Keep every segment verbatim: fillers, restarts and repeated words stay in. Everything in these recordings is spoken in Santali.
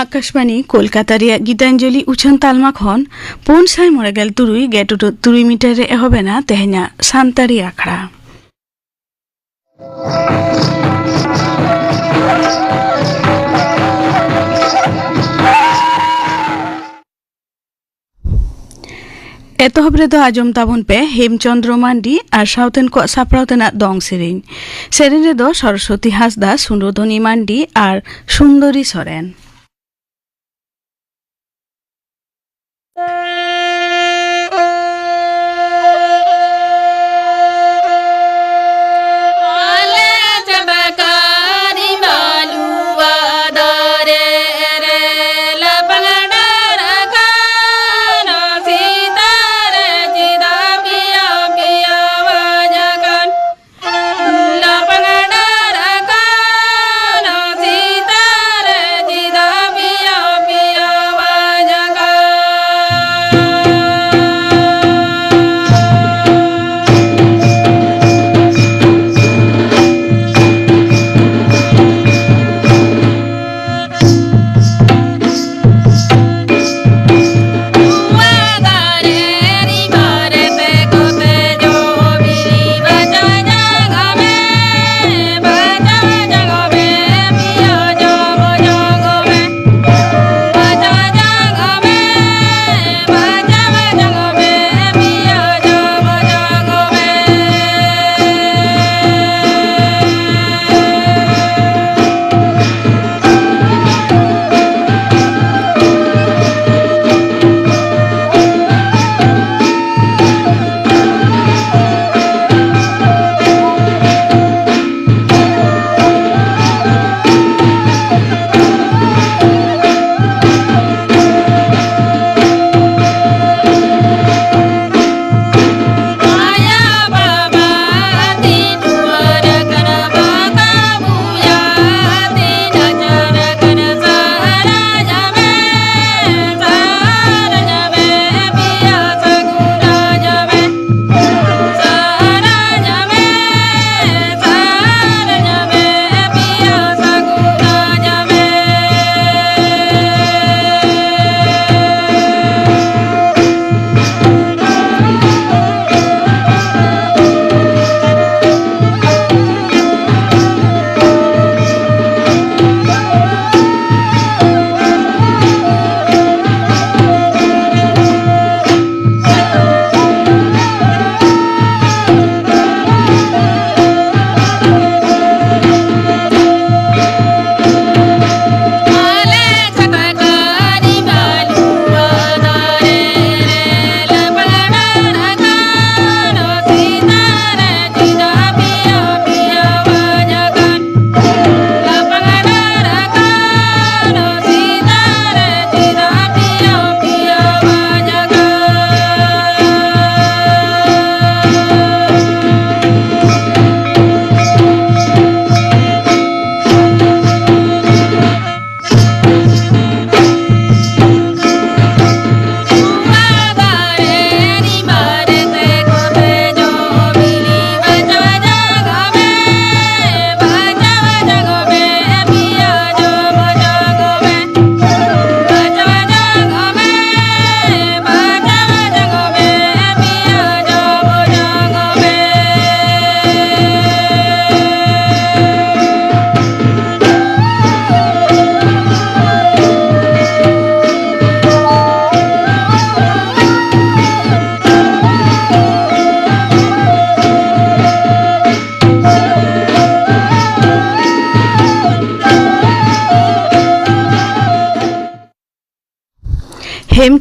ᱟᱠᱟᱥᱵᱟᱬᱤ ᱠᱳᱞᱠᱟᱛᱟ ᱨᱮᱭᱟᱜ ᱜᱤᱛᱟᱧᱡᱚᱞᱤ ᱩᱪᱷᱟᱹᱱ ᱛᱟᱞᱢᱟ ᱠᱷᱚᱱ ᱯᱩᱱ ᱥᱟᱭ ᱢᱚᱬᱮ ᱜᱮᱞ ᱛᱩᱨᱩᱭ ᱜᱮᱴᱩᱰᱩᱜ ᱛᱩᱨᱩᱭ ᱢᱤᱴᱟᱨ ᱨᱮ ᱮᱦᱚᱵ ᱮᱱᱟ ᱛᱮᱦᱮᱧᱟᱜ ᱥᱟᱱᱛᱟᱲᱤ ᱟᱠᱷᱲᱟ᱾ ᱮᱛᱚᱦᱚᱵ ᱨᱮᱫᱚ ᱟᱸᱡᱚᱢ ᱛᱟᱵᱚᱱ ᱯᱮ ᱦᱮᱢᱪᱚᱸᱫᱽᱨᱚ ᱢᱟᱱᱰᱤ ᱟᱨ ᱥᱟᱶᱛᱮᱱ ᱠᱚᱣᱟᱜ ᱥᱟᱯᱲᱟᱣ ᱛᱮᱱᱟᱜ ᱫᱚᱝ ᱥᱮᱨᱮᱧ᱾ ᱥᱮᱨᱮᱧ ᱨᱮᱫᱚ ᱥᱚᱨᱚᱥᱚᱛᱤ ᱦᱟᱸᱥᱫᱟ, ᱥᱩᱱᱫᱚᱨᱫᱷᱚᱱᱤ ᱢᱟᱱᱰᱤ ᱟᱨ ᱥᱩᱱᱫᱚᱨᱤ ᱥᱚᱨᱮᱱ᱾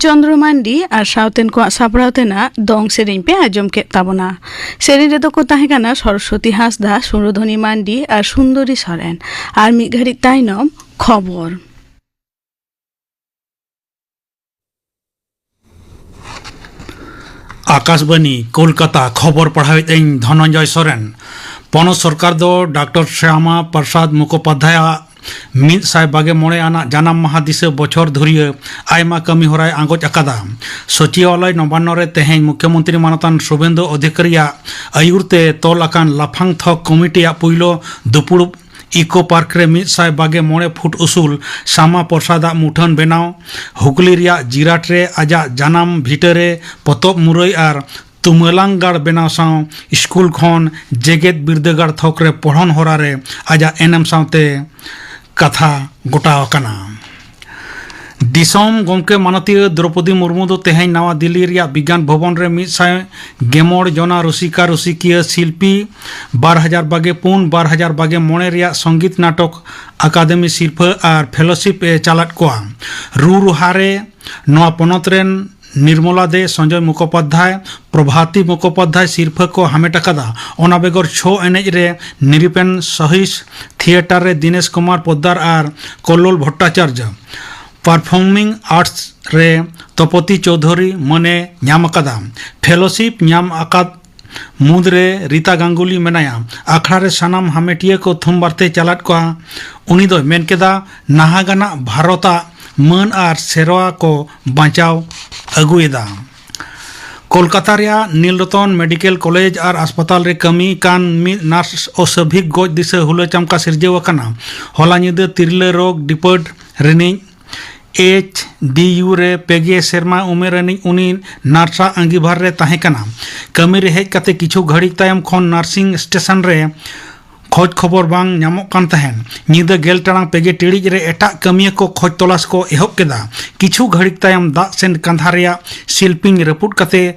ᱪᱚᱱᱫᱨᱚ ᱢᱟᱱᱰᱤ ᱟᱨ ᱥᱟᱶᱛᱮᱱ ᱠᱚᱣᱟᱜ ᱥᱟᱯᱲᱟᱣ ᱛᱮᱱᱟᱜ ᱫᱚᱝ ᱥᱮᱨᱮᱧ ᱯᱮ ᱟᱸᱡᱚᱢ ᱠᱮᱫ ᱛᱟᱵᱚᱱᱟ᱾ ᱥᱮᱨᱮᱧ ᱨᱮᱫᱚ ᱠᱚ ᱛᱟᱦᱮᱸ ᱠᱟᱱᱟ ᱥᱚᱨᱚᱥᱚᱛᱤ ᱦᱟᱸᱥᱫᱟ, ᱥᱩᱨᱚᱫᱷᱚᱱᱤ ᱢᱟᱱᱰᱤ ᱟᱨ ᱥᱩᱱᱫᱚᱨᱤ ᱥᱚᱨᱮᱱ᱾ ᱟᱨ ᱢᱤᱫ ᱜᱷᱟᱹᱲᱤᱡ ᱛᱟᱭᱱᱚᱢ ᱠᱷᱚᱵᱚᱨ᱾ ᱟᱠᱟᱥᱵᱟᱱᱤ ᱠᱳᱞᱠᱟᱛᱟ, ᱠᱷᱚᱵᱚᱨ ᱯᱟᱲᱦᱟᱣᱮᱫ ᱟᱹᱧ ᱫᱷᱚᱱᱚᱱᱡᱚᱭ ᱥᱚᱨᱮᱱ᱾ ᱯᱚᱱᱚᱛ ᱥᱚᱨᱠᱟᱨ ᱫᱚ ᱰᱟᱠᱛᱚᱨ ᱥᱭᱟᱢᱟ ᱯᱨᱚᱥᱟᱫᱽ ᱢᱩᱠᱷᱳᱯᱟᱫᱽᱫᱷᱟᱭ ᱟᱜ ᱢᱤᱫ ᱥᱟᱭ ᱵᱟᱜᱮ ᱢᱚᱬᱮ ᱟᱱᱟᱜ ᱡᱟᱱᱟᱢ ᱢᱟᱦᱟ ᱫᱤᱥᱟᱹ ᱵᱚᱪᱷᱚᱨ ᱫᱷᱩᱨᱤᱭᱟᱹ ᱟᱭᱢᱟ ᱠᱟᱹᱢᱤ ᱦᱚᱨᱟᱭ ᱟᱸᱜᱚᱪ ᱟᱠᱟᱫᱟ᱾ ᱥᱚᱪᱤᱵᱟᱞᱚᱭ ᱱᱚᱵᱟᱱᱱᱚ ᱨᱮ ᱛᱮᱦᱮᱧ ᱢᱩᱠᱷᱭᱚᱢᱚᱱᱛᱨᱤ ᱢᱟᱱᱚᱛᱟᱱ ᱥᱩᱵᱷᱮᱱᱫᱩ ᱚᱫᱷᱤᱠᱟᱨᱤᱭᱟᱜ ᱟᱹᱭᱩᱨ ᱛᱮ ᱛᱚᱞ ᱟᱠᱟᱱ ᱞᱟᱯᱷᱟᱝ ᱛᱷᱚᱠ ᱠᱚᱢᱤᱴᱤᱭᱟᱜ ᱯᱩᱭᱞᱩ ᱫᱩᱯᱩᱲᱩᱵ ᱤᱠᱳ ᱯᱟᱨᱠ ᱨᱮ ᱢᱤᱫ ᱥᱟᱭ ᱵᱟᱜᱮ ᱢᱚᱬᱮ ᱯᱷᱩᱴ ᱩᱥᱩᱞ ᱥᱟᱢᱟ ᱯᱨᱚᱥᱟᱫᱽ ᱟᱜ ᱢᱩᱴᱷᱟᱹᱱ ᱵᱮᱱᱟᱣ, ᱦᱩᱜᱽᱞᱤ ᱨᱮᱭᱟᱜ ᱡᱤᱨᱟᱴ ᱨᱮ ᱟᱡᱟᱜ ᱡᱟᱱᱟᱢ ᱵᱷᱤᱴᱟᱹ ᱨᱮ ᱯᱚᱛᱚᱵ ᱢᱩᱨᱟᱹᱭ ᱟᱨ ᱛᱩᱢᱟᱹᱞᱟᱝ ᱜᱟᱲ ᱵᱮᱱᱟᱣ ᱥᱟᱶ ᱥᱠᱩᱞ ᱠᱷᱚᱱ ᱡᱮᱜᱮᱛ ᱵᱤᱨᱫᱟᱹᱜᱟᱲ ᱛᱷᱚᱠ ᱨᱮ ᱯᱚᱲᱦᱚᱱ ᱦᱚᱨᱟ ᱨᱮ ᱟᱡᱟᱜ ᱮᱱᱮᱢ ᱥᱟᱶᱛᱮ ᱠᱟᱛᱷᱟ ᱜᱚᱴᱟ ᱟᱠᱟᱱᱟ᱾ ᱫᱤᱥᱚᱢ ᱜᱚᱢᱠᱮ ᱢᱟᱱᱚᱛᱤᱭᱟᱹ ᱫᱨᱚᱯᱚᱫᱤ ᱢᱩᱨᱢᱩ ᱫᱚ ᱛᱮᱦᱮᱧ ᱱᱟᱣᱟ ᱫᱤᱞᱞᱤ ᱨᱮᱭᱟᱜ ᱵᱤᱜᱽᱜᱟᱱ ᱵᱷᱚᱵᱚᱱ ᱨᱮ ᱢᱤᱫ ᱥᱟᱭ ᱜᱮᱢᱚᱬ ᱡᱚᱱᱟ ᱨᱩᱥᱤᱠᱟ ᱨᱩᱥᱤᱠᱤᱭᱟᱹ ᱥᱤᱞᱯᱤ ᱵᱟᱨ ᱦᱟᱡᱟᱨ ᱵᱟᱜᱮ ᱯᱩᱱ ᱵᱟᱨ ᱦᱟᱡᱟᱨ ᱵᱟᱜᱮ ᱢᱚᱬᱮ ᱨᱮᱭᱟᱜ ᱥᱚᱝᱜᱤᱛ ᱱᱟᱴᱚᱠ ᱟᱠᱟᱫᱮᱢᱤ ᱥᱤᱨᱯᱷᱟᱹ ᱟᱨ ᱯᱷᱮᱞᱳᱥᱤᱯ ᱮ ᱪᱟᱞᱟᱫ ᱠᱚᱣᱟ᱾ ᱨᱩ ᱨᱩᱦᱟ ᱨᱮ ᱱᱚᱣᱟ ᱯᱚᱱᱚᱛ ᱨᱮᱱ ᱱᱤᱨᱢᱚᱞᱟ ᱫᱮ, ᱥᱚᱧᱡᱚᱭ ᱢᱩᱠᱷᱳᱯᱟᱫᱽᱫᱷᱟᱭ, ᱯᱨᱚᱵᱷᱟᱛᱤ ᱢᱩᱠᱷᱳᱯᱟᱫᱽᱫᱷᱟᱭ ᱥᱤᱨᱯᱷᱟᱹ ᱠᱚ ᱦᱟᱢᱮᱴ ᱟᱠᱟᱫᱟ᱾ ᱚᱱᱟ ᱵᱮᱜᱚᱨ ᱪᱷᱳ ᱮᱱᱮᱡ ᱨᱮ ᱱᱤᱨᱩᱯᱮᱱ ᱥᱚᱦᱤᱥ, ᱛᱷᱤᱭᱮᱴᱟᱨ ᱨᱮ ᱫᱤᱱᱮᱥ ᱠᱩᱢᱟᱨ ᱯᱚᱫᱽᱫᱟᱨ ᱟᱨ ᱠᱚᱞᱞᱳᱞ ᱵᱷᱚᱴᱴᱟᱪᱟᱨᱡᱚ, ᱯᱟᱨᱯᱷᱚᱨᱢᱤᱝ ᱟᱨᱴᱥ ᱨᱮ ᱛᱚᱯᱚᱛᱤ ᱪᱳᱣᱫᱷᱩᱨᱤ ᱢᱟᱹᱱᱮ ᱧᱟᱢ ᱟᱠᱟᱫᱟ᱾ ᱯᱷᱮᱞᱳᱥᱤᱯ ᱧᱟᱢ ᱟᱠᱟᱫ ᱢᱩᱫᱽᱨᱮ ᱨᱤᱛᱟ ᱜᱟᱝᱜᱩᱞᱤ ᱢᱮᱱᱟᱭᱟ᱾ ᱟᱠᱷᱲᱟ ᱨᱮ ᱥᱟᱱᱟᱢ ᱦᱟᱢᱮᱴᱤᱭᱟᱹ ᱠᱚ ᱛᱷᱩᱢ ᱵᱟᱨᱛᱮ ᱪᱟᱞᱟᱫ ᱠᱚᱣᱟ᱾ ᱩᱱᱤ ᱫᱚᱭ ᱢᱮᱱ ᱠᱮᱫᱟ, ᱱᱟᱦᱟᱜ ᱟᱱᱟᱜ ᱵᱷᱟᱨᱚᱛ ᱟᱜ ᱢᱟᱹᱱ ᱟᱨ ᱥᱮᱨᱣᱟ ᱠᱚ ᱵᱟᱧᱪᱟᱣ ᱟᱹᱜᱩᱭᱮᱫᱟ᱾ ᱠᱳᱞᱠᱟᱛᱟ ᱨᱮᱭᱟᱜ ᱱᱤᱞᱨᱚᱛᱚᱱ ᱢᱮᱰᱤᱠᱮᱞ ᱠᱚᱞᱮᱡᱽ ᱟᱨ ᱦᱟᱥᱯᱟᱛᱟᱞ ᱨᱮ ᱠᱟᱹᱢᱤ ᱠᱟᱱ ᱢᱤᱫ ᱱᱟᱨᱥ ᱚᱥᱟᱵᱷᱤᱠ ᱜᱚᱡ ᱫᱤᱥᱟᱹ ᱦᱩᱞᱟᱹ ᱪᱟᱢᱠᱟ ᱥᱤᱨᱡᱟᱹᱣ ᱟᱠᱟᱱᱟ᱾ ᱦᱚᱞᱟ ᱧᱤᱫᱟᱹ ᱛᱤᱨᱞᱟᱹ ᱨᱳᱜᱽ ᱰᱤᱯᱟᱨᱴ ᱨᱤᱱᱤᱡ ᱮᱭᱤᱪ ᱰᱤ ᱭᱩ ᱨᱮ ᱯᱮ ᱜᱮ ᱥᱮᱨᱢᱟ ᱩᱢᱮᱨ ᱟᱹᱱᱤᱡ ᱩᱱᱤ ᱱᱟᱨᱥᱟᱜ ᱟᱺᱜᱤᱵᱷᱟᱨ ᱨᱮ ᱛᱟᱦᱮᱸ ᱠᱟᱱᱟ᱾ ᱠᱟᱹᱢᱤ ᱨᱮ ᱦᱮᱡ ᱠᱟᱛᱮ ᱠᱤᱪᱷᱩ ᱜᱷᱟᱹᱲᱤᱡ ᱛᱟᱭᱚᱢ ᱠᱷᱚᱱ ᱱᱟᱨᱥᱤᱝ ᱥᱴᱮᱥᱚᱱ ᱨᱮ ᱠᱷᱚᱡᱽ ᱠᱷᱚᱵᱚᱨ ᱵᱟᱝ ᱧᱟᱢᱚᱜ ᱠᱟᱱ ᱛᱟᱦᱮᱸᱫ᱾ ᱧᱤᱫᱟᱹ ᱜᱮᱞ ᱴᱟᱲᱟᱝ ᱯᱮ ᱜᱮ ᱴᱤᱲᱤᱡ ᱨᱮ ᱮᱴᱟᱜ ᱠᱟᱹᱢᱤᱭᱟᱹ ᱠᱚ ᱠᱷᱚᱡᱽ ᱛᱚᱞᱟᱥ ᱠᱚ ᱮᱦᱚᱵ ᱠᱮᱫᱟ᱾ ᱠᱤᱪᱷᱩ ᱜᱷᱟᱹᱲᱤᱡ ᱛᱟᱭᱚᱢ ᱫᱟᱜ ᱥᱮᱱ ᱠᱟᱸᱫᱷᱟ ᱨᱮᱭᱟᱜ ᱥᱤᱞᱯᱤᱧ ᱨᱟᱹᱯᱩᱫ ᱠᱟᱛᱮ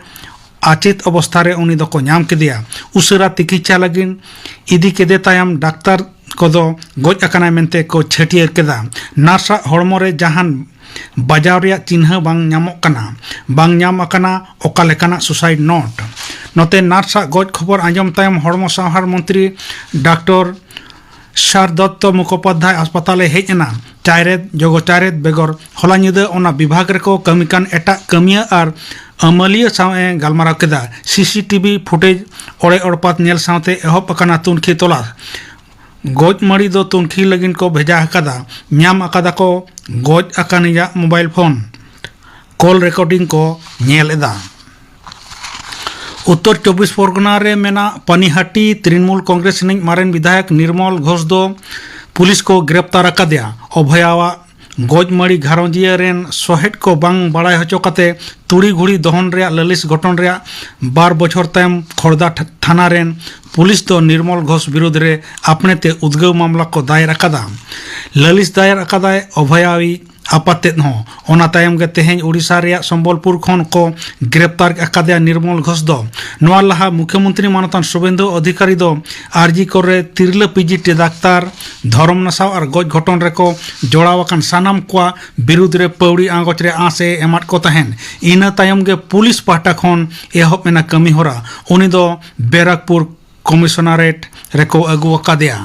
ᱟᱪᱮᱛ ᱚᱵᱚᱥᱛᱷᱟ ᱨᱮ ᱩᱱᱤ ᱫᱚᱠᱚ ᱧᱟᱢ ᱠᱮᱫᱮᱭᱟ᱾ ᱩᱥᱟᱹᱨᱟ ᱛᱤᱠᱤᱪᱷᱟ ᱞᱟᱹᱜᱤᱫ ᱤᱫᱤ ᱠᱮᱫᱮ ᱛᱟᱭᱚᱢ ᱰᱟᱠᱛᱟᱨ ᱠᱚᱫᱚ ᱜᱚᱡ ᱟᱠᱟᱱᱟᱭ ᱢᱮᱱᱛᱮ ᱠᱚ ᱪᱷᱟᱹᱴᱭᱟᱹᱨ ᱠᱮᱫᱟ᱾ ᱱᱟᱨᱥᱟᱜ ᱦᱚᱲᱢᱚ ᱨᱮ ᱡᱟᱦᱟᱱ ᱵᱟᱡᱟᱣ ᱨᱮᱭᱟᱜ ᱪᱤᱱᱦᱟᱹ ᱵᱟᱝ ᱧᱟᱢᱚᱜ ᱠᱟᱱᱟ᱾ ᱵᱟᱝ ᱧᱟᱢ ᱟᱠᱟᱱᱟ ᱚᱠᱟ ᱞᱮᱠᱟᱱᱟᱜ ᱥᱩᱥᱟᱭᱤᱰ ᱱᱳᱴ᱾ ᱱᱚᱛᱮ ᱱᱟᱨᱥ ᱟᱜ ᱜᱚᱡ ᱠᱷᱚᱵᱚᱨ ᱟᱸᱡᱚᱢ ᱛᱟᱭᱚᱢ ᱦᱚᱲᱢᱚ ᱥᱟᱶᱦᱟᱨ ᱢᱚᱱᱛᱨᱤ ᱰᱟᱠᱛᱚᱨ ᱥᱟᱨᱫᱚᱛᱛᱚ ᱢᱩᱠᱷᱳᱯᱟᱫᱽᱫᱷᱟᱭ ᱦᱟᱥᱯᱟᱛᱟᱞ ᱮ ᱦᱮᱡ ᱮᱱᱟ᱾ ᱪᱟᱭᱨᱮᱛ, ᱡᱚᱜᱚ ᱪᱟᱭᱨᱮᱛ ᱵᱮᱜᱚᱨ ᱦᱚᱞᱟ ᱧᱤᱫᱟᱹ ᱚᱱᱟ ᱵᱤᱵᱷᱟᱜᱽ ᱨᱮᱠᱚ ᱠᱟᱹᱢᱤ ᱠᱟᱱ ᱮᱴᱟᱜ ᱠᱟᱹᱢᱤᱭᱟᱹ ᱟᱨ ᱟᱹᱢᱟᱹᱞᱤᱭᱟᱹ ᱥᱟᱶ ᱮ ᱜᱟᱞᱢᱟᱨᱟᱣ ᱠᱮᱫᱟ᱾ ᱥᱤ ᱥᱤ ᱴᱤ ᱵᱷᱤ ᱯᱷᱩᱴᱮᱡᱽ ᱚᱲᱮ ᱚᱲᱯᱟᱛ ᱧᱮᱞ ᱥᱟᱶᱛᱮ ᱮᱦᱚᱵ ᱟᱠᱟᱱᱟ ᱛᱩᱱᱠᱷᱤ ᱛᱚᱞᱟᱥ᱾ ᱜᱚᱡ ᱢᱟᱹᱲᱤ ᱫᱚ ᱛᱩᱱᱠᱷᱤ ᱞᱟᱹᱜᱤᱫ ᱠᱚ ᱵᱷᱮᱡᱟ ᱟᱠᱟᱫᱟ᱾ ᱧᱟᱢ ᱟᱠᱟᱫᱟ ᱠᱚ ᱜᱚᱡ ᱟᱠᱟᱱᱤᱡᱟᱜ ᱢᱳᱵᱟᱭᱤᱞ ᱯᱷᱳᱱ᱾ ᱠᱚᱞ ᱨᱮᱠᱚᱨᱰᱤᱝ ᱠᱚ ᱧᱮᱞ ᱮᱫᱟ᱾ ᱩᱛᱛᱚᱨ ᱪᱚᱵᱵᱤᱥ ᱯᱚᱨᱜᱚᱱᱟ ᱨᱮ ᱢᱮᱱᱟᱜ ᱯᱟᱱᱤᱦᱟᱴᱤ ᱛᱨᱤᱱᱢᱩᱞ ᱠᱚᱝᱜᱨᱮᱥ ᱨᱤᱱᱤᱡ ᱢᱟᱨᱮᱱ ᱵᱤᱫᱷᱟᱭᱚᱠ ᱱᱤᱨᱢᱚᱞ ᱜᱷᱳᱥ ᱫᱚ ᱯᱩᱞᱤᱥ ᱠᱚ ᱜᱨᱮᱯᱛᱟᱨ ᱟᱠᱟᱫᱮᱭᱟ᱾ ᱚᱵᱷᱚᱭᱟᱣᱟᱜ ᱜᱚᱡ ᱢᱟᱹᱲᱤ ᱜᱷᱟᱨᱚᱸᱡᱤᱭᱟᱹ ᱨᱮᱱ ᱥᱚᱦᱮᱫ ᱠᱚ ᱵᱟᱝ ᱵᱟᱲᱟᱭ ᱦᱚᱪᱚ ᱠᱟᱛᱮ ᱛᱩᱲᱤ ᱜᱷᱩᱲᱤ ᱫᱚᱦᱚᱱ ᱨᱮᱭᱟᱜ ᱞᱟᱹᱞᱤᱥ ᱜᱷᱚᱴᱚᱱ ᱨᱮᱭᱟᱜ ᱵᱟᱨ ᱵᱚᱪᱷᱚᱨ ᱛᱟᱭᱚᱢ ᱠᱷᱚᱲᱫᱟ ᱛᱷᱟ-, ᱛᱷᱟᱱᱟ ᱨᱮᱱ ᱯᱩᱞᱤᱥ ᱫᱚ ᱱᱤᱨᱢᱚᱞ ᱜᱷᱳᱥ ᱵᱤᱨᱩᱫᱽ ᱨᱮ ᱟᱯᱱᱮ ᱛᱮ ᱩᱫᱽᱜᱟᱹᱣ ᱢᱟᱢᱞᱟ ᱠᱚ ᱫᱟᱭᱮᱨ ᱟᱠᱟᱫᱟ᱾ ᱞᱟᱹᱞᱤᱥ ᱫᱟᱭᱮᱨ ᱟᱠᱟᱫᱟᱭ ᱚᱵᱷᱚᱭᱟᱣᱤ ᱟᱯᱟᱛᱮᱫ ᱦᱚᱸ᱾ ᱚᱱᱟ ᱛᱟᱭᱚᱢ ᱜᱮ ᱛᱮᱦᱮᱧ ᱳᱰᱤᱥᱟ ᱨᱮᱭᱟᱜ ᱥᱚᱢᱵᱚᱞᱯᱩᱨ ᱠᱷᱚᱱ ᱠᱚ ᱜᱨᱮᱯᱛᱟᱨ ᱟᱠᱟᱫᱮᱭᱟ ᱱᱤᱨᱢᱚᱞ ᱜᱷᱳᱥ ᱫᱚ᱾ ᱱᱚᱣᱟ ᱞᱟᱦᱟ ᱢᱩᱠᱷᱭᱚᱢᱚᱱᱛᱨᱤ ᱢᱟᱱᱚᱛᱟᱱ ᱥᱩᱵᱷᱮᱱᱫᱩ ᱚᱫᱷᱤᱠᱟᱨᱤ ᱫᱚ ᱟᱨᱡᱤ ᱠᱚᱨᱮ ᱛᱤᱨᱞᱟᱹ ᱯᱤ ᱡᱤ ᱴᱤ ᱰᱟᱠᱛᱟᱨ, ᱫᱷᱚᱨᱚᱢ ᱱᱟᱥᱟᱣ ᱟᱨ ᱜᱚᱡ ᱜᱷᱚᱴᱚᱱ ᱨᱮᱠᱚ ᱡᱚᱲᱟᱣ ᱟᱠᱟᱱ ᱥᱟᱱᱟᱢ ᱠᱚᱣᱟᱜ ᱵᱤᱨᱩᱫᱽ ᱨᱮ ᱯᱟᱹᱣᱲᱤ ᱟᱸᱜᱚᱪ ᱨᱮ ᱟᱸᱥ ᱮ ᱮᱢᱟᱫ ᱠᱚ ᱛᱟᱦᱮᱸᱱ᱾ ᱤᱱᱟᱹ ᱛᱟᱭᱚᱢ ᱜᱮ ᱯᱩᱞᱤᱥ ᱯᱟᱦᱴᱟ ᱠᱷᱚᱱ ᱮᱦᱚᱵ ᱮᱱᱟ ᱠᱟᱹᱢᱤ ᱦᱚᱨᱟ᱾ ᱩᱱᱤ ᱫᱚ ᱵᱮᱨᱟᱠᱯᱩᱨ ᱠᱚᱢᱤᱥᱚᱱᱟᱨᱮᱴ ᱨᱮᱠᱚ ᱟᱹᱜᱩ ᱟᱠᱟᱫᱮᱭᱟ᱾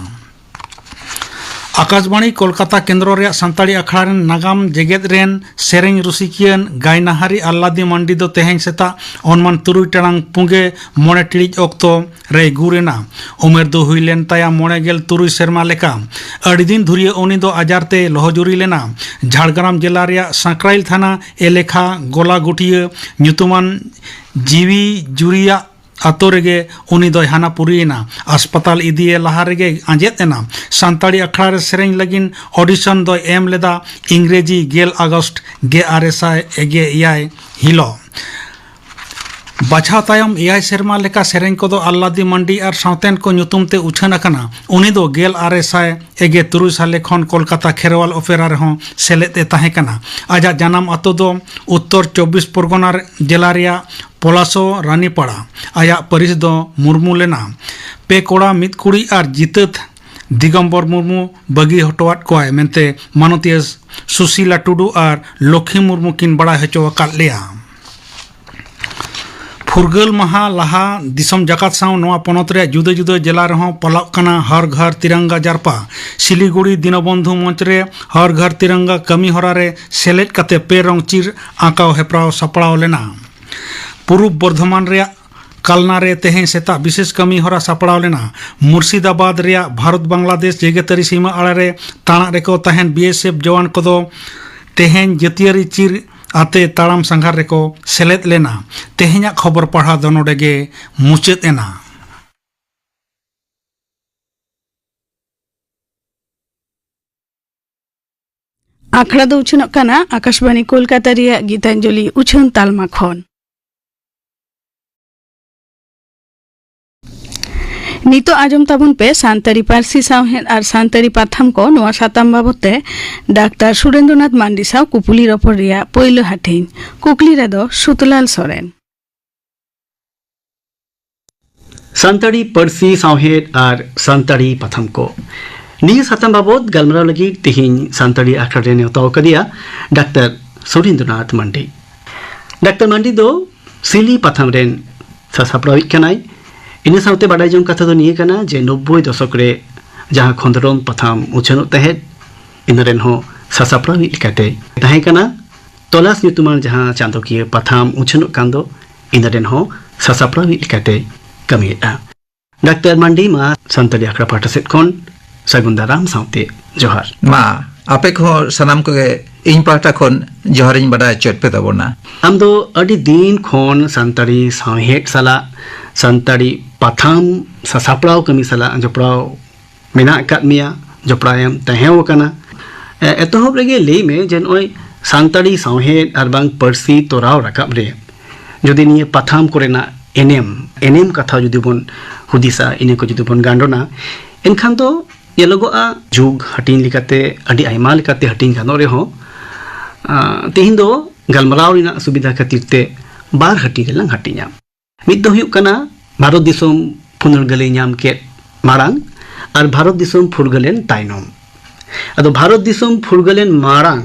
ᱟᱠᱟᱥᱵᱟᱬᱤ ᱠᱳᱞᱠᱟᱛᱟ ᱠᱮᱱᱫᱨᱚ ᱨᱮᱭᱟᱜ ᱥᱟᱱᱛᱟᱲᱤ ᱟᱠᱷᱲᱟ ᱨᱮᱱ ᱱᱟᱜᱟᱢ ᱡᱮᱜᱮᱫ ᱨᱮᱱ ᱥᱮᱨᱮᱧ ᱨᱩᱥᱤᱠᱤᱭᱟᱹ ᱜᱟᱭᱱᱟᱦᱟᱨᱤ ᱟᱞᱞᱟᱫᱤ ᱢᱟᱱᱰᱤ ᱫᱚ ᱛᱮᱦᱮᱧ ᱥᱮᱛᱟᱜ ᱚᱱᱢᱟᱱ ᱛᱩᱨᱩᱭ ᱴᱟᱲᱟᱝ ᱯᱩᱸᱜᱮ ᱢᱚᱬᱮ ᱴᱤᱲᱤᱡ ᱚᱠᱛᱚ ᱨᱮᱭ ᱜᱩᱨ ᱮᱱᱟ᱾ ᱩᱢᱮᱨ ᱫᱚ ᱦᱩᱭ ᱞᱮᱱ ᱛᱟᱭᱟ ᱢᱚᱬᱮ ᱜᱮᱞ ᱛᱩᱨᱩᱭ ᱥᱮᱨᱢᱟ ᱞᱮᱠᱟ᱾ ᱟᱹᱰᱤ ᱫᱤᱱ ᱫᱷᱩᱨᱤᱭᱟᱹ ᱩᱱᱤ ᱫᱚ ᱟᱡᱟᱨ ᱛᱮᱭ ᱞᱚᱦᱚᱡᱩᱨᱤ ᱞᱮᱱᱟ᱾ ᱡᱷᱟᱲᱜᱨᱟᱢ ᱡᱮᱞᱟ ᱨᱮᱭᱟᱜ ᱥᱟᱸᱠᱨᱟᱭᱤᱞ ᱛᱷᱟᱱᱟ ᱮᱞᱮᱠᱷᱟ ᱜᱚᱞᱟᱜᱩᱴᱷᱤᱭᱟᱹ ᱧᱩᱛᱩᱢᱟᱱ ᱡᱤᱣᱤ ᱡᱩᱨᱤᱭᱟᱜ ᱟᱛᱳ ᱨᱮᱜᱮ ᱩᱱᱤ ᱫᱚᱭ ᱦᱟᱱᱟ ᱯᱩᱨᱤᱭᱮᱱᱟ᱾ ᱦᱟᱥᱯᱟᱛᱟᱞ ᱤᱫᱤᱭᱮ ᱞᱟᱦᱟ ᱨᱮᱜᱮ ᱟᱸᱡᱮᱫ ᱮᱱᱟ᱾ ᱥᱟᱱᱛᱟᱲᱤ ᱟᱠᱷᱲᱟ ᱨᱮ ᱥᱮᱨᱮᱧ ᱞᱟᱹᱜᱤᱫ ᱚᱰᱤᱥᱚᱱ ᱫᱚᱭ ᱮᱢ ᱞᱮᱫᱟ ᱤᱝᱨᱮᱡᱤ ᱜᱮᱞ ᱟᱜᱚᱥᱴ ᱜᱮᱞ ᱟᱨᱮ ᱥᱟᱭ ᱜᱮᱞ ᱮᱭᱟᱭ ᱦᱤᱞᱳᱜ᱾ ᱵᱟᱪᱷᱟᱣ ᱛᱟᱭᱚᱢ ᱮᱭᱟᱭ ᱥᱮᱨᱢᱟ ᱞᱮᱠᱟ ᱥᱮᱨᱮᱧ ᱠᱚᱫᱚ ᱟᱞᱞᱟᱫᱤ ᱢᱟᱱᱰᱤ ᱟᱨ ᱥᱟᱶᱛᱮᱱ ᱠᱚ ᱧᱩᱛᱩᱢ ᱛᱮ ᱩᱪᱷᱟᱹᱱ ᱟᱠᱟᱱᱟ᱾ ᱩᱱᱤ ᱫᱚ ᱜᱮᱞ ᱟᱨᱮ ᱥᱟᱭ ᱜᱮᱞ ᱛᱩᱨᱩᱭ ᱥᱟᱞᱮ ᱠᱷᱚᱱ ᱠᱳᱞᱠᱟᱛᱟ ᱠᱷᱮᱨᱣᱟᱞ ᱚᱯᱮᱨᱟ ᱨᱮᱦᱚᱸ ᱥᱮᱞᱮᱫ ᱮ ᱛᱟᱦᱮᱸ ᱠᱟᱱᱟ᱾ ᱟᱡᱟᱜ ᱡᱟᱱᱟᱢ ᱟᱛᱳ ᱫᱚ ᱩᱛᱛᱚᱨ ᱪᱚᱵᱵᱤᱥ ᱯᱚᱨᱜᱚᱱᱟ ᱡᱮᱞᱟ ᱨᱮᱭᱟᱜ ᱯᱚᱞᱟᱥᱳ ᱨᱟᱱᱤᱯᱟᱲᱟ᱾ ᱟᱭᱟᱜ ᱯᱟᱹᱨᱤᱥ ᱫᱚ ᱢᱩᱨᱢᱩ ᱞᱮᱱᱟ᱾ ᱯᱮ ᱠᱚᱲᱟ ᱢᱤᱫ ᱠᱩᱲᱤ ᱟᱨ ᱡᱤᱛᱟᱹᱛ ᱫᱤᱜᱚᱢᱵᱚᱨ ᱢᱩᱨᱢᱩ ᱵᱟᱹᱜᱤ ᱦᱚᱴᱚᱣᱟᱫ ᱠᱚᱣᱟᱭ ᱢᱮᱱᱛᱮ ᱢᱟᱱᱚᱛᱤᱭᱟᱹ ᱥᱩᱥᱤᱞᱟ ᱴᱩᱰᱩ ᱟᱨ ᱞᱚᱠᱷᱤ ᱢᱩᱨᱢᱩ ᱠᱤᱱ ᱵᱟᱲᱟᱭ ᱦᱚᱪᱚ ᱟᱠᱟᱫ ᱞᱮᱭᱟ᱾ ᱯᱷᱩᱨᱜᱟᱹᱞ ᱢᱟᱦᱟ ᱞᱟᱦᱟ ᱫᱤᱥᱚᱢ ᱡᱟᱠᱟᱛ ᱥᱟᱶ ᱱᱚᱣᱟ ᱯᱚᱱᱚᱛ ᱨᱮᱭᱟᱜ ᱡᱩᱫᱟᱹ ᱡᱩᱫᱟᱹ ᱡᱮᱞᱟ ᱨᱮᱦᱚᱸ ᱯᱟᱞᱟᱜ ᱠᱟᱱᱟ ᱦᱚᱨ ᱜᱷᱚᱨ ᱛᱤᱨᱟᱝᱜᱟ ᱡᱟᱨᱯᱟ᱾ ᱥᱤᱞᱤᱜᱩᱲᱤ ᱫᱤᱱᱚᱵᱚᱱᱫᱷᱩ ᱢᱚᱧᱪ ᱨᱮ ᱦᱚᱨ ᱜᱷᱚᱨ ᱛᱤᱨᱟᱝᱜᱟ ᱠᱟᱹᱢᱤ ᱦᱚᱨᱟ ᱨᱮ ᱥᱮᱞᱮᱫ ᱠᱟᱛᱮ ᱯᱮ ᱨᱚᱝ ᱪᱤᱨ ᱟᱸᱠᱟᱣ ᱦᱮᱯᱨᱟᱣ ᱥᱟᱯᱲᱟᱣ ᱞᱮᱱᱟ᱾ ᱯᱩᱨᱩᱵ ᱵᱚᱨᱫᱷᱚᱢᱟᱱ ᱨᱮᱭᱟᱜ ᱠᱟᱞᱱᱟ ᱨᱮ ᱛᱮᱦᱮᱧ ᱥᱮᱛᱟᱜ ᱵᱤᱥᱮᱥ ᱠᱟᱹᱢᱤ ᱦᱚᱨᱟ ᱥᱟᱯᱲᱟᱣ ᱞᱮᱱᱟ᱾ ᱢᱩᱨᱥᱤᱫᱟᱵᱟᱫᱽ ᱨᱮᱭᱟᱜ ᱵᱷᱟᱨᱚᱛ ᱵᱟᱝᱞᱟᱫᱮᱥ ᱡᱮᱜᱮᱛᱟᱹᱨᱤ ᱥᱤᱢᱟᱹ ᱟᱲᱮ ᱨᱮ ᱛᱟᱬᱟᱜ ᱨᱮᱠᱚ ᱛᱟᱦᱮᱱ ᱵᱤ ᱮᱥ ᱮᱯᱷ ᱡᱚᱣᱟᱱ ᱠᱚᱫᱚ ᱛᱮᱦᱮᱧ ᱡᱟᱹᱛᱤᱭᱟᱹᱨᱤ ᱪᱤᱨ ᱟᱛᱮ ᱛᱟᱲᱟᱢ ᱥᱟᱸᱜᱷᱟᱨ ᱨᱮᱠᱚ ᱥᱮᱞᱮᱫ ᱞᱮᱱᱟ᱾ ᱛᱮᱦᱮᱧᱟᱜ ᱠᱷᱚᱵᱚᱨ ᱯᱟᱲᱦᱟᱣ ᱫᱚ ᱱᱚᱰᱮ ᱜᱮ ᱢᱩᱪᱟᱹᱫ ᱮᱱᱟ᱾ ᱟᱠᱷᱲᱟ ᱫᱚ ᱩᱪᱷᱟᱹᱱᱚᱜ ᱠᱟᱱᱟ ᱟᱠᱟᱥᱵᱟᱬᱤ ᱠᱳᱞᱠᱟᱛᱟ ᱨᱮᱭᱟᱜ ᱜᱤᱛᱟᱧᱡᱚᱞᱤ ᱩᱪᱷᱟᱹᱱ ᱛᱟᱞᱢᱟ ᱠᱷᱚᱱ᱾ ᱱᱤᱛᱚᱜ ᱟᱸᱡᱚᱢ ᱛᱟᱵᱚᱱ ᱯᱮ ᱥᱟᱱᱛᱟᱲᱤ ᱯᱟᱹᱨᱥᱤ ᱥᱟᱶᱦᱮᱫ ᱟᱨ ᱥᱟᱱᱛᱟᱲᱤ ᱯᱟᱛᱷᱟᱢ ᱠᱚ ᱱᱚᱣᱟ ᱥᱟᱛᱟᱢ ᱵᱟᱵᱚᱛ ᱛᱮ ᱰᱟᱠᱛᱟᱨ ᱥᱩᱨᱮᱱᱫᱨᱚᱱᱟᱛᱷ ᱢᱟᱱᱰᱤ ᱥᱟᱶ ᱠᱩᱯᱩᱞᱤ ᱨᱚᱯᱚᱲ ᱨᱮᱭᱟᱜ ᱯᱳᱭᱞᱳ ᱦᱟᱹᱴᱤᱧ᱾ ᱠᱩᱠᱞᱤ ᱨᱮᱫᱚ ᱥᱩᱛᱞᱟᱞ ᱥᱚᱨᱮᱱ᱾ ᱥᱟᱱᱛᱟᱲᱤ ᱯᱟᱹᱨᱥᱤ ᱥᱟᱶᱦᱮᱫ ᱟᱨ ᱥᱟᱱᱛᱟᱲᱤ ᱯᱟᱛᱷᱟᱢ ᱠᱚ᱾ ᱱᱤᱭᱟᱹ ᱥᱟᱛᱟᱢ ᱵᱟᱵᱚᱛ ᱜᱟᱞᱢᱟᱨᱟᱣ ᱞᱟᱹᱜᱤᱫ ᱛᱮᱦᱮᱧ ᱥᱟᱱᱛᱟᱲᱤ ᱟᱠᱷᱲᱟ ᱨᱮ ᱱᱮᱣᱛᱟ ᱟᱠᱟᱫᱮᱭᱟ ᱰᱟᱠᱛᱟᱨ ᱥᱩᱨᱮᱱᱫᱨᱚᱱᱟᱛᱷ ᱢᱟᱱᱰᱤ᱾ ᱰᱟᱠᱛᱟᱨ ᱢᱟᱱᱰᱤ ᱫᱚ ᱥᱤᱞᱤ ᱯᱟᱛᱷᱟᱢ ᱨᱮᱱ ᱥᱟᱥᱟᱯᱲᱟᱣᱤᱡ ᱠᱟᱱᱟᱭ᱾ ᱤᱱᱟᱹ ᱥᱟᱶᱛᱮ ᱵᱟᱰᱟᱭ ᱡᱚᱝ ᱠᱟᱛᱷᱟ ᱫᱚ ᱱᱤᱭᱟᱹ ᱠᱟᱱᱟ ᱡᱮ ᱱᱚᱵᱵᱳᱭ ᱫᱚᱥᱚᱠ ᱨᱮ ᱡᱟᱦᱟᱸ ᱠᱷᱚᱸᱫᱽᱨᱚᱸᱫᱽ ᱯᱟᱛᱷᱟᱢ ᱩᱪᱷᱟᱹᱱᱚᱜ ᱛᱟᱦᱮᱸᱫ, ᱤᱱᱟᱹ ᱨᱮᱱ ᱦᱚᱸ ᱥᱟᱥᱟᱯᱲᱟᱣᱤᱡ ᱞᱮᱠᱟᱛᱮ ᱛᱟᱦᱮᱸ ᱠᱟᱱᱟ᱾ ᱛᱚᱞᱟᱥ ᱧᱩᱛᱩᱢᱟᱱ ᱡᱟᱦᱟᱸ ᱪᱟᱸᱫᱚᱠᱤᱭᱟᱹ ᱯᱟᱛᱷᱟᱢ ᱩᱪᱷᱟᱹᱱᱚᱜ ᱠᱟᱱ ᱫᱚ, ᱤᱱᱟᱹ ᱨᱮᱱ ᱦᱚᱸ ᱥᱟᱥᱟᱯᱲᱟᱣᱤᱡ ᱞᱮᱠᱟᱛᱮ ᱠᱟᱹᱢᱤᱭᱮᱫᱼᱟ᱾ ᱰᱟᱠᱛᱟᱨ ᱢᱟᱱᱰᱤ, ᱢᱟ ᱥᱟᱱᱛᱟᱲᱤ ᱟᱠᱷᱲᱟ ᱯᱟᱦᱴᱟ ᱥᱮᱫ ᱠᱷᱚᱱ ᱥᱟᱹᱜᱩᱱ ᱫᱟᱨᱟᱢ ᱥᱟᱶᱛᱮ ᱡᱚᱦᱟᱨ᱾ ᱢᱟ ᱟᱯᱮ ᱠᱚᱦᱚᱸ ᱥᱟᱱᱟᱢ ᱠᱚᱜᱮ ᱤᱧ ᱯᱟᱦᱴᱟ ᱠᱷᱚᱱ ᱡᱚᱦᱟᱨᱤᱧ ᱵᱟᱰᱟᱭ ᱦᱚᱪᱚᱭᱮᱫ ᱯᱮ ᱛᱟᱵᱚᱱᱟ᱾ ᱟᱢ ᱫᱚ ᱟᱹᱰᱤ ᱫᱤᱱ ᱠᱷᱚᱱ ᱥᱟᱱᱛᱟᱲᱤ ᱥᱟᱶᱦᱮᱫ ᱥᱟᱞᱟᱜ, ᱥᱟᱱᱛᱟᱲᱤ ᱯᱟᱛᱷᱟᱢ ᱥᱟᱥᱟᱯᱲᱟᱣ ᱠᱟᱹᱢᱤ ᱥᱟᱞᱟᱜ ᱡᱚᱯᱲᱟᱣ ᱢᱮᱱᱟᱜ ᱟᱠᱟᱫ ᱢᱮᱭᱟ, ᱡᱚᱯᱲᱟᱣ ᱮᱢ ᱛᱟᱦᱮᱸ ᱟᱠᱟᱱᱟ᱾ ᱮ, ᱮᱛᱚᱦᱚᱵ ᱨᱮᱜᱮ ᱞᱟᱹᱭ ᱢᱮ ᱡᱮ ᱱᱚᱜᱼᱚᱭ ᱥᱟᱱᱛᱟᱲᱤ ᱥᱟᱶᱦᱮᱫ ᱟᱨ ᱵᱟᱝ ᱯᱟᱹᱨᱥᱤ ᱛᱚᱨᱟᱣ ᱨᱟᱠᱟᱵ ᱨᱮ ᱡᱩᱫᱤ ᱱᱤᱭᱟᱹ ᱯᱟᱛᱷᱟᱢ ᱠᱚᱨᱮᱱᱟᱜ ᱮᱱᱮᱢ, ᱮᱱᱮᱢ ᱠᱟᱛᱷᱟ ᱡᱩᱫᱤ ᱵᱚᱱ ᱦᱩᱫᱤᱥᱟ, ᱤᱱᱟᱹ ᱠᱚ ᱡᱩᱫᱤ ᱵᱚᱱ ᱜᱟᱱᱰᱚᱱᱟ, ᱮᱱᱠᱷᱟᱱ ᱫᱚ ᱧᱮᱞᱚᱜᱚᱜᱼᱟ ᱡᱩᱜᱽ ᱦᱟᱹᱴᱤᱧ ᱞᱮᱠᱟᱛᱮ ᱟᱹᱰᱤ ᱟᱭᱢᱟ ᱞᱮᱠᱟᱛᱮ ᱦᱟᱹᱴᱤᱧ ᱜᱟᱱᱚᱜ ᱨᱮᱦᱚᱸ, ᱟ, ᱛᱮᱦᱮᱧ ᱫᱚ ᱜᱟᱞᱢᱟᱨᱟᱣ ᱨᱮᱱᱟᱜ ᱥᱩᱵᱤᱫᱷᱟ ᱠᱷᱟᱹᱛᱤᱨ ᱛᱮ ᱵᱟᱨ ᱦᱟᱹᱴᱤᱧ ᱨᱮᱞᱟᱝ ᱦᱟᱹᱴᱤᱧᱟ᱾ ᱢᱤᱫ ᱫᱚ ᱦᱩᱭᱩᱜ ᱠᱟᱱᱟ ᱵᱷᱟᱨᱚᱛ ᱫᱤᱥᱚᱢ ᱯᱷᱩᱨᱜᱟᱹᱞᱮ ᱧᱟᱢ ᱠᱮᱫ ᱢᱟᱲᱟᱝ, ᱟᱨ ᱵᱷᱟᱨᱚᱛ ᱫᱤᱥᱚᱢ ᱯᱷᱩᱨᱜᱟᱹᱞᱮᱱ ᱛᱟᱭᱱᱚᱢ᱾ ᱟᱫᱚ ᱵᱷᱟᱨᱚᱛ ᱫᱤᱥᱚᱢ ᱯᱷᱩᱨᱜᱟᱹᱞᱮᱱ ᱢᱟᱲᱟᱝ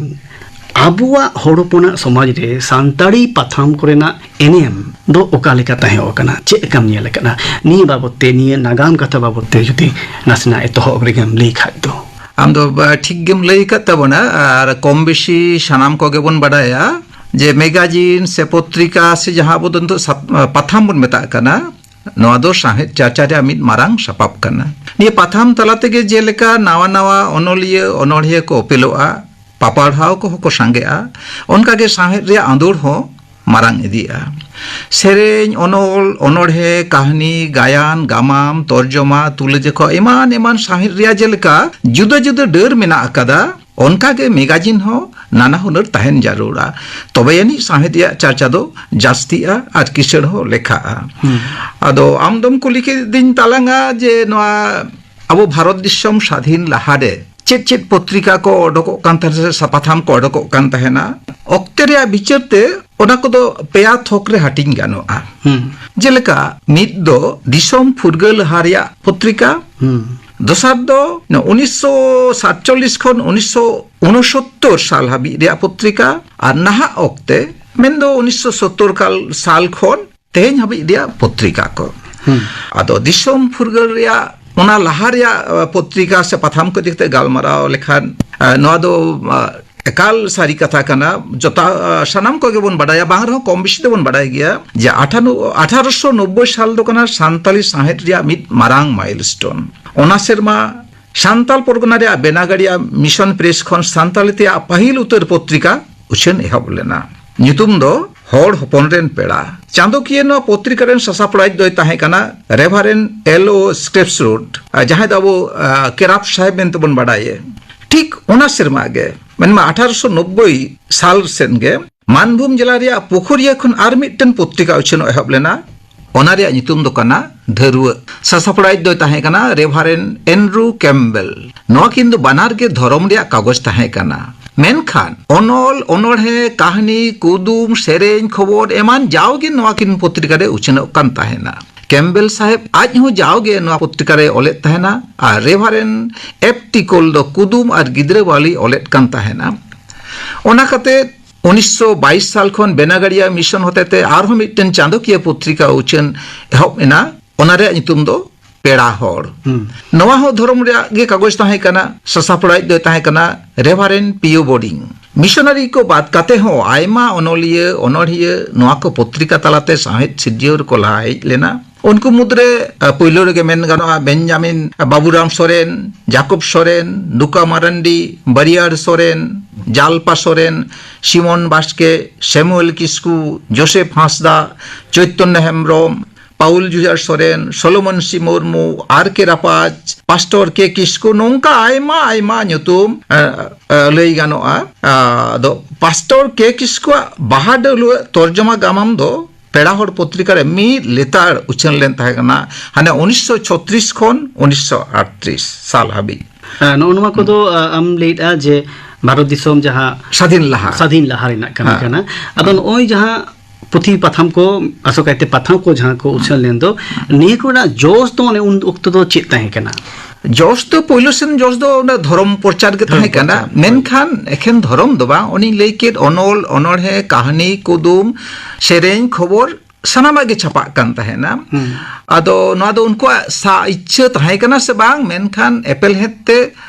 ᱟᱵᱚᱣᱟᱜ ᱦᱚᱲ ᱦᱚᱯᱚᱱᱟᱜ ᱥᱚᱢᱟᱡᱽ ᱨᱮ ᱥᱟᱱᱛᱟᱲᱤ ᱯᱟᱛᱷᱟᱢ ᱠᱚᱨᱮᱱᱟᱜ ᱮᱱᱮᱢ ᱫᱚ ᱚᱠᱟ ᱞᱮᱠᱟ ᱛᱟᱦᱮᱸ ᱠᱟᱱᱟ, ᱪᱮᱫ ᱞᱮᱠᱟᱢ ᱧᱮᱞ ᱟᱠᱟᱫᱟ? ᱱᱤᱭᱟᱹ ᱵᱟᱵᱚᱛ ᱛᱮ, ᱱᱤᱭᱟᱹ ᱱᱟᱜᱟᱢ ᱠᱟᱛᱷᱟ ᱵᱟᱵᱚᱛ ᱛᱮ ᱡᱩᱫᱤ ᱱᱟᱥᱮᱱᱟᱜ ᱮᱛᱚᱦᱚᱵ ᱨᱮᱜᱮᱢ ᱞᱟᱹᱭ ᱠᱷᱟᱡ ᱫᱚ᱾ ᱟᱢ ᱫᱚ, ᱵᱟ, ᱴᱷᱤᱠ ᱜᱮᱢ ᱞᱟᱹᱭ ᱟᱠᱟᱫ ᱛᱟᱵᱚᱱᱟ᱾ ᱟᱨ ᱠᱚᱢ ᱵᱮᱥᱤ ᱥᱟᱱᱟᱢ ᱠᱚᱜᱮ ᱵᱚᱱ ᱵᱟᱰᱟᱭᱟ ᱡᱮ ᱢᱮᱜᱟᱡᱤᱱ ᱥᱮ ᱯᱚᱛᱨᱤᱠᱟ ᱥᱮ ᱡᱟᱦᱟᱸ ᱟᱵᱚ ᱫᱚ ᱱᱤᱛᱚᱜ ᱥᱟᱯ-, ᱯᱟᱛᱷᱟᱢ ᱵᱚᱱ ᱢᱮᱛᱟᱜ ᱠᱟᱱᱟ, ᱱᱚᱣᱟ ᱫᱚ ᱥᱟᱶᱦᱮᱫ ᱪᱟᱨᱪᱟ ᱨᱮᱭᱟᱜ ᱢᱤᱫ ᱢᱟᱨᱟᱝ ᱥᱟᱯᱟᱵ ᱠᱟᱱᱟ᱾ ᱱᱤᱭᱟᱹ ᱯᱟᱛᱷᱟᱢ ᱛᱟᱞᱟ ᱛᱮᱜᱮ ᱡᱮᱞᱮᱠᱟ ᱱᱟᱣᱟ ᱱᱟᱣᱟ ᱚᱱᱚᱞᱤᱭᱟᱹ, ᱚᱱᱚᱬᱦᱤᱭᱟᱹ ᱠᱚ ᱚᱯᱮᱞᱚᱜᱼᱟ, ᱯᱟᱯᱟᱲᱦᱟᱣ ᱠᱚᱦᱚᱸ ᱠᱚ ᱥᱟᱸᱜᱮᱜᱼᱟ, ᱚᱱᱠᱟᱜᱮ ᱥᱟᱶᱦᱮᱫ ᱨᱮᱭᱟᱜ ᱟᱸᱫᱳᱲ ᱦᱚᱸ ᱢᱟᱨᱟᱝ ᱤᱫᱤᱜᱼᱟ᱾ ᱥᱮᱨᱮᱧ, ᱚᱱᱚᱞ, ᱚᱱᱚᱬᱦᱮ, ᱠᱟᱹᱦᱱᱤ, ᱜᱟᱭᱟᱱ, ᱜᱟᱢᱟᱢ, ᱛᱚᱨᱡᱚᱢᱟ, ᱛᱩᱞᱟᱹᱡᱚᱠᱷᱟ, ᱮᱢᱟᱱ ᱮᱢᱟᱱ ᱥᱟᱶᱦᱮᱫ ᱨᱮᱭᱟᱜ ᱡᱮᱞᱮᱠᱟ ᱡᱩᱫᱟᱹ ᱡᱩᱫᱟᱹ ᱰᱟᱹᱨ ᱢᱮᱱᱟᱜ ᱟᱠᱟᱫᱟ, ᱚᱱᱠᱟᱜᱮ ᱢᱮᱜᱟᱡᱤᱱ ᱦᱚᱸ ᱱᱟᱱᱟ ᱦᱩᱱᱟᱹᱨ ᱛᱟᱦᱮᱱ ᱡᱟᱹᱨᱩᱲᱟ᱾ ᱛᱚᱵᱮ ᱟᱹᱱᱤᱡ ᱥᱟᱶᱦᱮᱫ ᱨᱮᱭᱟᱜ ᱪᱟᱨᱪᱟ ᱫᱚ ᱡᱟᱹᱥᱛᱤᱜᱼᱟ ᱟᱨ ᱠᱤᱥᱟᱹᱬ ᱦᱚᱸ ᱞᱮᱠᱷᱟᱜᱼᱟ᱾ ᱦᱩᱸ᱾ ᱟᱫᱚ ᱟᱢ ᱫᱚᱢ ᱠᱩᱞᱤ ᱠᱤᱫᱤᱧ ᱛᱟᱞᱟᱝᱟ ᱡᱮ ᱱᱚᱣᱟ ᱟᱵᱚ ᱵᱷᱟᱨᱚᱛ ᱫᱤᱥᱚᱢ ᱥᱟᱫᱷᱤᱱ ᱞᱟᱦᱟᱨᱮ ᱪᱮᱫ ᱪᱮᱫ ᱯᱚᱛᱨᱤᱠᱟ ᱠᱚ ᱚᱰᱚᱠᱚᱜ ᱠᱟᱱ ᱛᱟᱦᱮᱸᱱᱟ ᱥᱮ ᱯᱟᱛᱷᱟᱢ ᱠᱚ ᱚᱰᱚᱠᱚᱜ ᱠᱟᱱ ᱛᱟᱦᱮᱸᱱᱟ? ᱚᱠᱛᱮ ᱨᱮᱭᱟᱜ ᱵᱤᱪᱟᱹᱨ ᱛᱮ ᱚᱱᱟ ᱠᱚᱫᱚ ᱯᱮᱭᱟ ᱛᱷᱚᱠ ᱨᱮ ᱦᱟᱹᱴᱤᱧ ᱜᱟᱱᱚᱜᱼᱟ᱾ ᱦᱩᱸ᱾ ᱡᱮᱞᱮᱠᱟ, ᱢᱤᱫ ᱫᱚ ᱫᱤᱥᱚᱢ ᱯᱷᱩᱨᱜᱟᱹᱞ ᱞᱟᱦᱟ ᱨᱮᱭᱟᱜ ᱯᱚᱛᱨᱤᱠᱟ, ᱦᱩᱸ᱾ ᱫᱚᱥᱟᱨ ᱫᱚ ᱩᱱᱤᱥᱥᱚ ᱥᱟᱛᱪᱚᱞᱞᱤᱥ ᱠᱷᱚᱱ ᱩᱱᱤᱥᱥᱚ ᱩᱱᱚᱥᱚᱛᱛᱚᱨ ᱥᱟᱞ ᱦᱟᱹᱵᱤᱡ ᱨᱮᱭᱟᱜ ᱯᱚᱛᱨᱤᱠᱟ, ᱟᱨ ᱱᱟᱦᱟᱜ ᱚᱠᱛᱮ, ᱢᱮᱱᱫᱚ ᱩᱱᱤᱥᱥᱚ ᱥᱚᱛᱛᱚᱨ ᱠᱟᱞ, ᱥᱟᱞ ᱠᱷᱚᱱ ᱛᱮᱦᱮᱧ ᱦᱟᱹᱵᱤᱡ ᱨᱮᱭᱟᱜ ᱯᱚᱛᱨᱤᱠᱟ ᱠᱚ᱾ ᱦᱩᱸ᱾ ᱟᱫᱚ ᱫᱤᱥᱚᱢ ᱯᱷᱩᱨᱜᱟᱹᱞ ᱨᱮᱭᱟᱜ ᱚᱱᱟ ᱞᱟᱦᱟ ᱨᱮᱭᱟᱜ, ᱟ, ᱯᱚᱛᱨᱤᱠᱟ ᱥᱮ ᱯᱟᱛᱷᱟᱢ ᱠᱚ ᱤᱫᱤ ᱠᱟᱛᱮ ᱜᱟᱞᱢᱟᱨᱟᱣ ᱞᱮᱠᱷᱟᱱ, ᱟ, ᱱᱚᱣᱟ ᱫᱚ, ᱟ, ᱮᱠᱟᱞ ᱥᱟᱹᱨᱤ ᱠᱟᱛᱷᱟ ᱠᱟᱱᱟ᱾ ᱡᱚᱛᱟ-, ᱟ, ᱥᱟᱱᱟᱢ ᱠᱚᱜᱮ ᱵᱚᱱ ᱵᱟᱰᱟᱭᱟ, ᱵᱟᱝ ᱨᱮᱦᱚᱸ ᱠᱚᱢ ᱵᱮᱥᱤ ᱫᱚᱵᱚᱱ ᱵᱟᱰᱟᱭ ᱜᱮᱭᱟ ᱡᱮ ᱟᱴᱷᱟᱱᱚ-, ᱟᱴᱷᱟᱨᱚᱥᱚ ᱱᱚᱵᱵᱳᱭ ᱥᱟᱞ ᱫᱚ ᱠᱟᱱᱟ ᱥᱟᱱᱛᱟᱞᱤ ᱥᱟᱶᱦᱮᱫ ᱨᱮᱭᱟᱜ ᱢᱤᱫ ᱢᱟᱨᱟᱝ milestone᱾ ᱚᱱᱟ ᱥᱮᱨᱢᱟ ᱥᱟᱱᱛᱟᱞ ᱯᱚᱨᱜᱚᱱᱟ ᱨᱮᱭᱟᱜ ᱵᱮᱱᱟᱜᱟᱲᱤᱭᱟ ᱢᱤᱥᱚᱱ ᱯᱨᱮᱥ ᱠᱷᱚᱱ ᱥᱟᱱᱛᱟᱞᱤ ᱛᱮᱭᱟᱜ ᱯᱟᱹᱦᱤᱞ ᱩᱛᱟᱹᱨ ᱯᱚᱛᱨᱤᱠᱟ ᱩᱪᱷᱟᱹᱱ ᱮᱦᱚᱵ ᱞᱮᱱᱟ᱾ ᱧᱩᱛᱩᱢ ᱫᱚ ᱦᱚᱲ ᱦᱚᱯᱚᱱ ᱨᱮᱱ ᱯᱮᱲᱟ᱾ ᱪᱟᱸᱫᱚᱠᱤᱭᱟᱹ ᱱᱚᱣᱟ ᱯᱚᱛᱨᱤᱠᱟ ᱨᱮᱱ ᱥᱟᱥᱟᱯᱲᱟᱣᱤᱡ ᱫᱚᱭ ᱛᱟᱦᱮᱸ ᱠᱟᱱᱟ ᱨᱮᱵᱷᱟᱨᱮᱱᱰ ᱮᱞ ᱳ ᱥᱠᱨᱮᱯᱥᱨᱩᱰ, ᱡᱟᱦᱟᱸᱭ ᱫᱚ ᱟᱵᱚ, ᱟ, ᱠᱮᱨᱟᱯ ᱥᱟᱦᱮᱵᱽ ᱢᱮᱱᱛᱮ ᱵᱚᱱ ᱵᱟᱰᱟᱭᱮ᱾ ᱴᱷᱤᱠ ᱚᱱᱟ ᱥᱮᱨᱢᱟ ᱜᱮ, ᱢᱮᱱᱢᱟ ᱟᱴᱷᱟᱨᱚᱥᱚ ᱱᱚᱵᱵᱳᱭ ᱥᱟᱞ ᱥᱮᱫ ᱜᱮ, ᱢᱟᱱᱵᱷᱩᱢ ᱡᱮᱞᱟ ᱨᱮᱭᱟᱜ ᱯᱩᱠᱷᱩᱨᱤᱭᱟᱹ ᱠᱷᱚᱱ ᱟᱨ ᱢᱤᱫᱴᱮᱱ ᱯᱚᱛᱨᱤᱠᱟ ᱩᱪᱷᱟᱹᱱᱚᱜ ᱮᱦᱚᱵ ᱞᱮᱱᱟ᱾ ᱚᱱᱟ ᱨᱮᱭᱟᱜ ᱧᱩᱛᱩᱢ ᱫᱚ ᱠᱟᱱᱟ ᱫᱷᱟᱹᱨᱣᱟᱹᱜ᱾ ᱥᱟᱥᱟᱯᱲᱟᱣᱤᱡ ᱫᱚᱭ ᱛᱟᱦᱮᱸ ᱠᱟᱱᱟ ᱨᱮᱵᱷᱟᱨᱮᱱᱰ ᱮᱱᱰᱨᱩ ᱠᱮᱢᱵᱮᱞ᱾ ᱱᱚᱣᱟ ᱠᱤᱱ ᱫᱚ ᱵᱟᱱᱟᱨ ᱜᱮ ᱫᱷᱚᱨᱚᱢ ᱨᱮᱭᱟᱜ ᱠᱟᱜᱚᱡᱽ ᱛᱟᱦᱮᱸ ᱠᱟᱱᱟ᱾ ᱢᱮᱱᱠᱷᱟᱱ ᱚᱱᱚᱞ, ᱚᱱᱚᱬᱦᱮ, ᱠᱟᱹᱦᱱᱤ, ᱠᱩᱫᱩᱢ, ᱥᱮᱨᱮᱧ, ᱠᱷᱚᱵᱚᱨ ᱮᱢᱟᱱ ᱡᱟᱣᱜᱮ ᱱᱚᱣᱟ ᱠᱤᱱ ᱯᱚᱛᱨᱤᱠᱟ ᱨᱮ ᱩᱪᱷᱟᱹᱱᱚᱜ ᱠᱟᱱ ᱛᱟᱦᱮᱱᱟ᱾ ᱠᱮᱢᱵᱮᱞ ᱥᱟᱦᱮᱵᱽ ᱟᱡ ᱦᱚᱸ ᱡᱟᱣᱜᱮ ᱱᱚᱣᱟ ᱯᱚᱛᱨᱤᱠᱟ ᱨᱮ ᱚᱞᱮᱫ ᱛᱟᱦᱮᱱᱟ ᱟᱨ ᱨᱮᱵᱷᱟᱨᱮᱱᱰ ᱮᱯᱷ ᱴᱤ ᱠᱳᱞ ᱫᱚ ᱠᱩᱫᱩᱢ ᱟᱨ ᱜᱤᱫᱽᱨᱟᱹ ᱵᱟᱣᱞᱤ ᱚᱞᱮᱫ ᱠᱟᱱ ᱛᱟᱦᱮᱱᱟ᱾ ᱚᱱᱟ ᱠᱟᱛᱮ ᱩᱱᱤᱥᱥᱚ ᱵᱟᱭᱤᱥ ᱥᱟᱞ ᱠᱷᱚᱱ ᱵᱮᱱᱟᱜᱟᱲᱤᱭᱟ ᱢᱤᱥᱚᱱ ᱦᱚᱛᱮᱛᱮ ᱟᱨᱦᱚᱸ ᱢᱤᱫᱴᱮᱱ ᱪᱟᱸᱫᱚᱠᱤᱭᱟᱹ ᱯᱚᱛᱨᱤᱠᱟ ᱩᱪᱷᱟᱹᱱ ᱮᱦᱚᱵ ᱮᱱᱟ᱾ ᱚᱱᱟ ᱨᱮᱭᱟᱜ ᱧᱩᱛᱩᱢ ᱫᱚ ᱯᱮᱲᱟ ᱦᱚᱲ᱾ ᱦᱩᱸ᱾ ᱱᱚᱣᱟ ᱦᱚᱸ ᱫᱷᱚᱨᱚᱢ ᱨᱮᱭᱟᱜ ᱜᱮ ᱠᱟᱜᱚᱡᱽ ᱛᱟᱦᱮᱸ ᱠᱟᱱᱟ᱾ ᱥᱟᱥᱟᱯᱲᱟᱣᱤᱡ ᱫᱚᱭ ᱛᱟᱦᱮᱸ ᱠᱟᱱᱟ ᱨᱮᱵᱷᱟᱨᱮᱱᱰ ᱯᱤᱭᱳ ᱵᱳᱰᱤᱝ᱾ ᱢᱤᱥᱚᱱᱟᱨᱤ ᱠᱚ ᱵᱟᱫ ᱠᱟᱛᱮ ᱦᱚᱸ ᱟᱭᱢᱟ ᱚᱱᱚᱞᱤᱭᱟᱹ, ᱚᱱᱚᱲᱦᱤᱭᱟᱹ ᱱᱚᱣᱟ ᱠᱚ ᱯᱚᱛᱨᱤᱠᱟ ᱛᱟᱞᱟᱛᱮ ᱥᱟᱶᱦᱮᱫ ᱥᱤᱨᱡᱟᱹᱣ ᱨᱮᱠᱚ ᱞᱟᱦᱟ ᱦᱮᱡ ᱞᱮᱱᱟ᱾ ᱩᱱᱠᱩ ᱢᱩᱫᱽᱨᱮ, ᱟ, ᱯᱳᱭᱞᱳ ᱨᱮᱜᱮ ᱢᱮᱱ ᱜᱟᱱᱚᱜᱼᱟ, ᱵᱮᱧᱡᱟᱢᱤᱱ ᱵᱟᱵᱩᱨᱟᱢ ᱥᱚᱨᱮᱱ, ᱡᱟᱠᱚᱵ ᱥᱚᱨᱮᱱ, ᱫᱩᱠᱟ ᱢᱟᱨᱟᱱᱰᱤ, ᱵᱟᱨᱤᱭᱟᱨ ᱥᱚᱨᱮᱱ, ᱡᱟᱞᱯᱟ ᱥᱚᱨᱮᱱ, ᱥᱤᱢᱚᱱ ᱵᱟᱥᱠᱮ, ᱥᱮᱢᱩᱭᱮᱞ ᱠᱤᱥᱠᱩ, ᱡᱳᱥᱮᱯ ᱦᱟᱸᱥᱫᱟ, ᱪᱳᱭᱛᱚᱱᱱᱚ ᱦᱮᱢᱵᱨᱚᱢ, ᱯᱟᱣᱩᱞ ᱡᱩᱡᱷᱟᱨ ᱥᱚᱨᱮᱱ, ᱥᱚᱞᱳᱢᱚᱱ ᱥᱤ ᱢᱩᱨᱢᱩ, ᱟᱨ ᱠᱮ ᱨᱟᱯᱟᱡᱽ, ᱯᱟᱥᱴᱚᱨ ᱠᱮ ᱠᱤᱥᱠᱩ, ᱱᱚᱝᱠᱟ ᱟᱭᱢᱟ ᱟᱭᱢᱟ ᱧᱩᱛᱩᱢ, ᱮ, ᱮ, ᱞᱟᱹᱭ ᱜᱟᱱᱚᱜᱼᱟ᱾ ᱟᱫᱚ ᱯᱟᱥᱴᱚᱨ ᱠᱮ ᱠᱤᱥᱠᱩᱣᱟᱜ ᱵᱟᱦᱟ ᱰᱟᱹᱞᱩᱣᱟᱹ ᱛᱚᱨᱡᱚᱢᱟ ᱜᱟᱢᱟᱢ ᱫᱚ ᱯᱮᱲᱟ ᱦᱚᱲ ᱯᱚᱛᱨᱤᱠᱟ ᱨᱮ ᱢᱤᱫ ᱞᱮᱛᱟᱲ ᱩᱪᱷᱟᱹᱱ ᱞᱮᱱ ᱛᱟᱦᱮᱸ ᱠᱟᱱᱟ, ᱦᱟᱱᱮ ᱩᱱᱤᱥᱥᱚ ᱪᱷᱚᱛᱨᱤᱥ ᱠᱷᱚᱱ ᱩᱱᱤᱥᱥᱚ ᱟᱴᱛᱨᱤᱥ ᱥᱟᱞ ᱦᱟᱹᱵᱤᱡ᱾ ᱦᱮᱸ, ᱱᱚᱜᱼᱚ ᱱᱚᱣᱟ ᱠᱚᱫᱚ, ᱟ, ᱟᱢ ᱞᱟᱹᱭᱮᱫᱼᱟ ᱡᱮ ᱵᱷᱟᱨᱚᱛ ᱫᱤᱥᱚᱢ ᱡᱟᱦᱟᱸ ᱥᱟᱹᱫᱷᱤᱱ ᱞᱟᱦᱟ᱾ ᱥᱟᱹᱫᱷᱤᱱ ᱞᱟᱦᱟ ᱨᱮᱱᱟᱜ ᱠᱟᱹᱢᱤ ᱦᱮᱸ᱾ ᱠᱟᱱᱟ᱾ ᱟᱫᱚ ᱱᱚᱜᱼᱚᱭ ᱡᱟᱦᱟᱸ ᱯᱩᱛᱷᱤ ᱯᱟᱛᱷᱟᱢ ᱠᱚ, ᱟᱥᱚᱠᱟᱭᱛᱮ ᱯᱟᱛᱷᱟᱢ ᱠᱚ ᱡᱟᱦᱟᱸ ᱠᱚ ᱩᱪᱷᱟᱹᱱ ᱞᱮᱱ ᱫᱚ, ᱱᱤᱭᱟᱹ ᱠᱚᱨᱮᱱᱟᱜ ᱡᱚᱥ ᱫᱚ ᱢᱟᱱᱮ ᱩᱱ ᱚᱠᱛᱚ ᱫᱚ ᱪᱮᱫ ᱛᱟᱦᱮᱸ ᱠᱟᱱᱟ? ᱡᱚᱥ ᱫᱚ, ᱯᱳᱭᱞᱳ ᱥᱮᱱ ᱡᱚᱥ ᱫᱚ ᱚᱱᱟ ᱫᱷᱚᱨᱚᱢ ᱯᱨᱚᱪᱟᱨ ᱜᱮ ᱫᱷᱚᱨᱚᱢ ᱛᱟᱦᱮᱸ ᱠᱟᱱᱟ᱾ ᱯᱨᱚᱪᱟᱨ, ᱦᱳᱭ᱾ ᱢᱮᱱᱠᱷᱟᱱ ᱮᱠᱷᱮᱱ ᱫᱷᱚᱨᱚᱢ ᱫᱚ ᱵᱟᱝ, ᱚᱱᱮᱧ ᱞᱟᱹᱭ ᱠᱮᱫ, ᱚᱱᱚᱞ, ᱚᱱᱚᱬᱦᱮ, ᱠᱟᱹᱦᱱᱤ, ᱠᱩᱫᱩᱢ, ᱥᱮᱨᱮᱧ, ᱠᱷᱚᱵᱚᱨ, ᱥᱟᱱᱟᱢᱟᱜ ᱜᱮ ᱪᱷᱟᱯᱟᱜ ᱠᱟᱱ ᱛᱟᱦᱮᱱᱟ᱾ ᱦᱩᱸ᱾ ᱟᱫᱚ ᱱᱚᱣᱟ ᱫᱚ ᱩᱱᱠᱩᱣᱟᱜ ᱥᱟ ᱤᱪᱪᱷᱟᱹ ᱛᱟᱦᱮᱸ ᱠᱟᱱᱟ ᱥᱮ ᱵᱟᱝ, ᱢᱮᱱᱠᱷᱟᱱ ᱮᱯᱮᱞᱦᱮᱸᱫ ᱛᱮ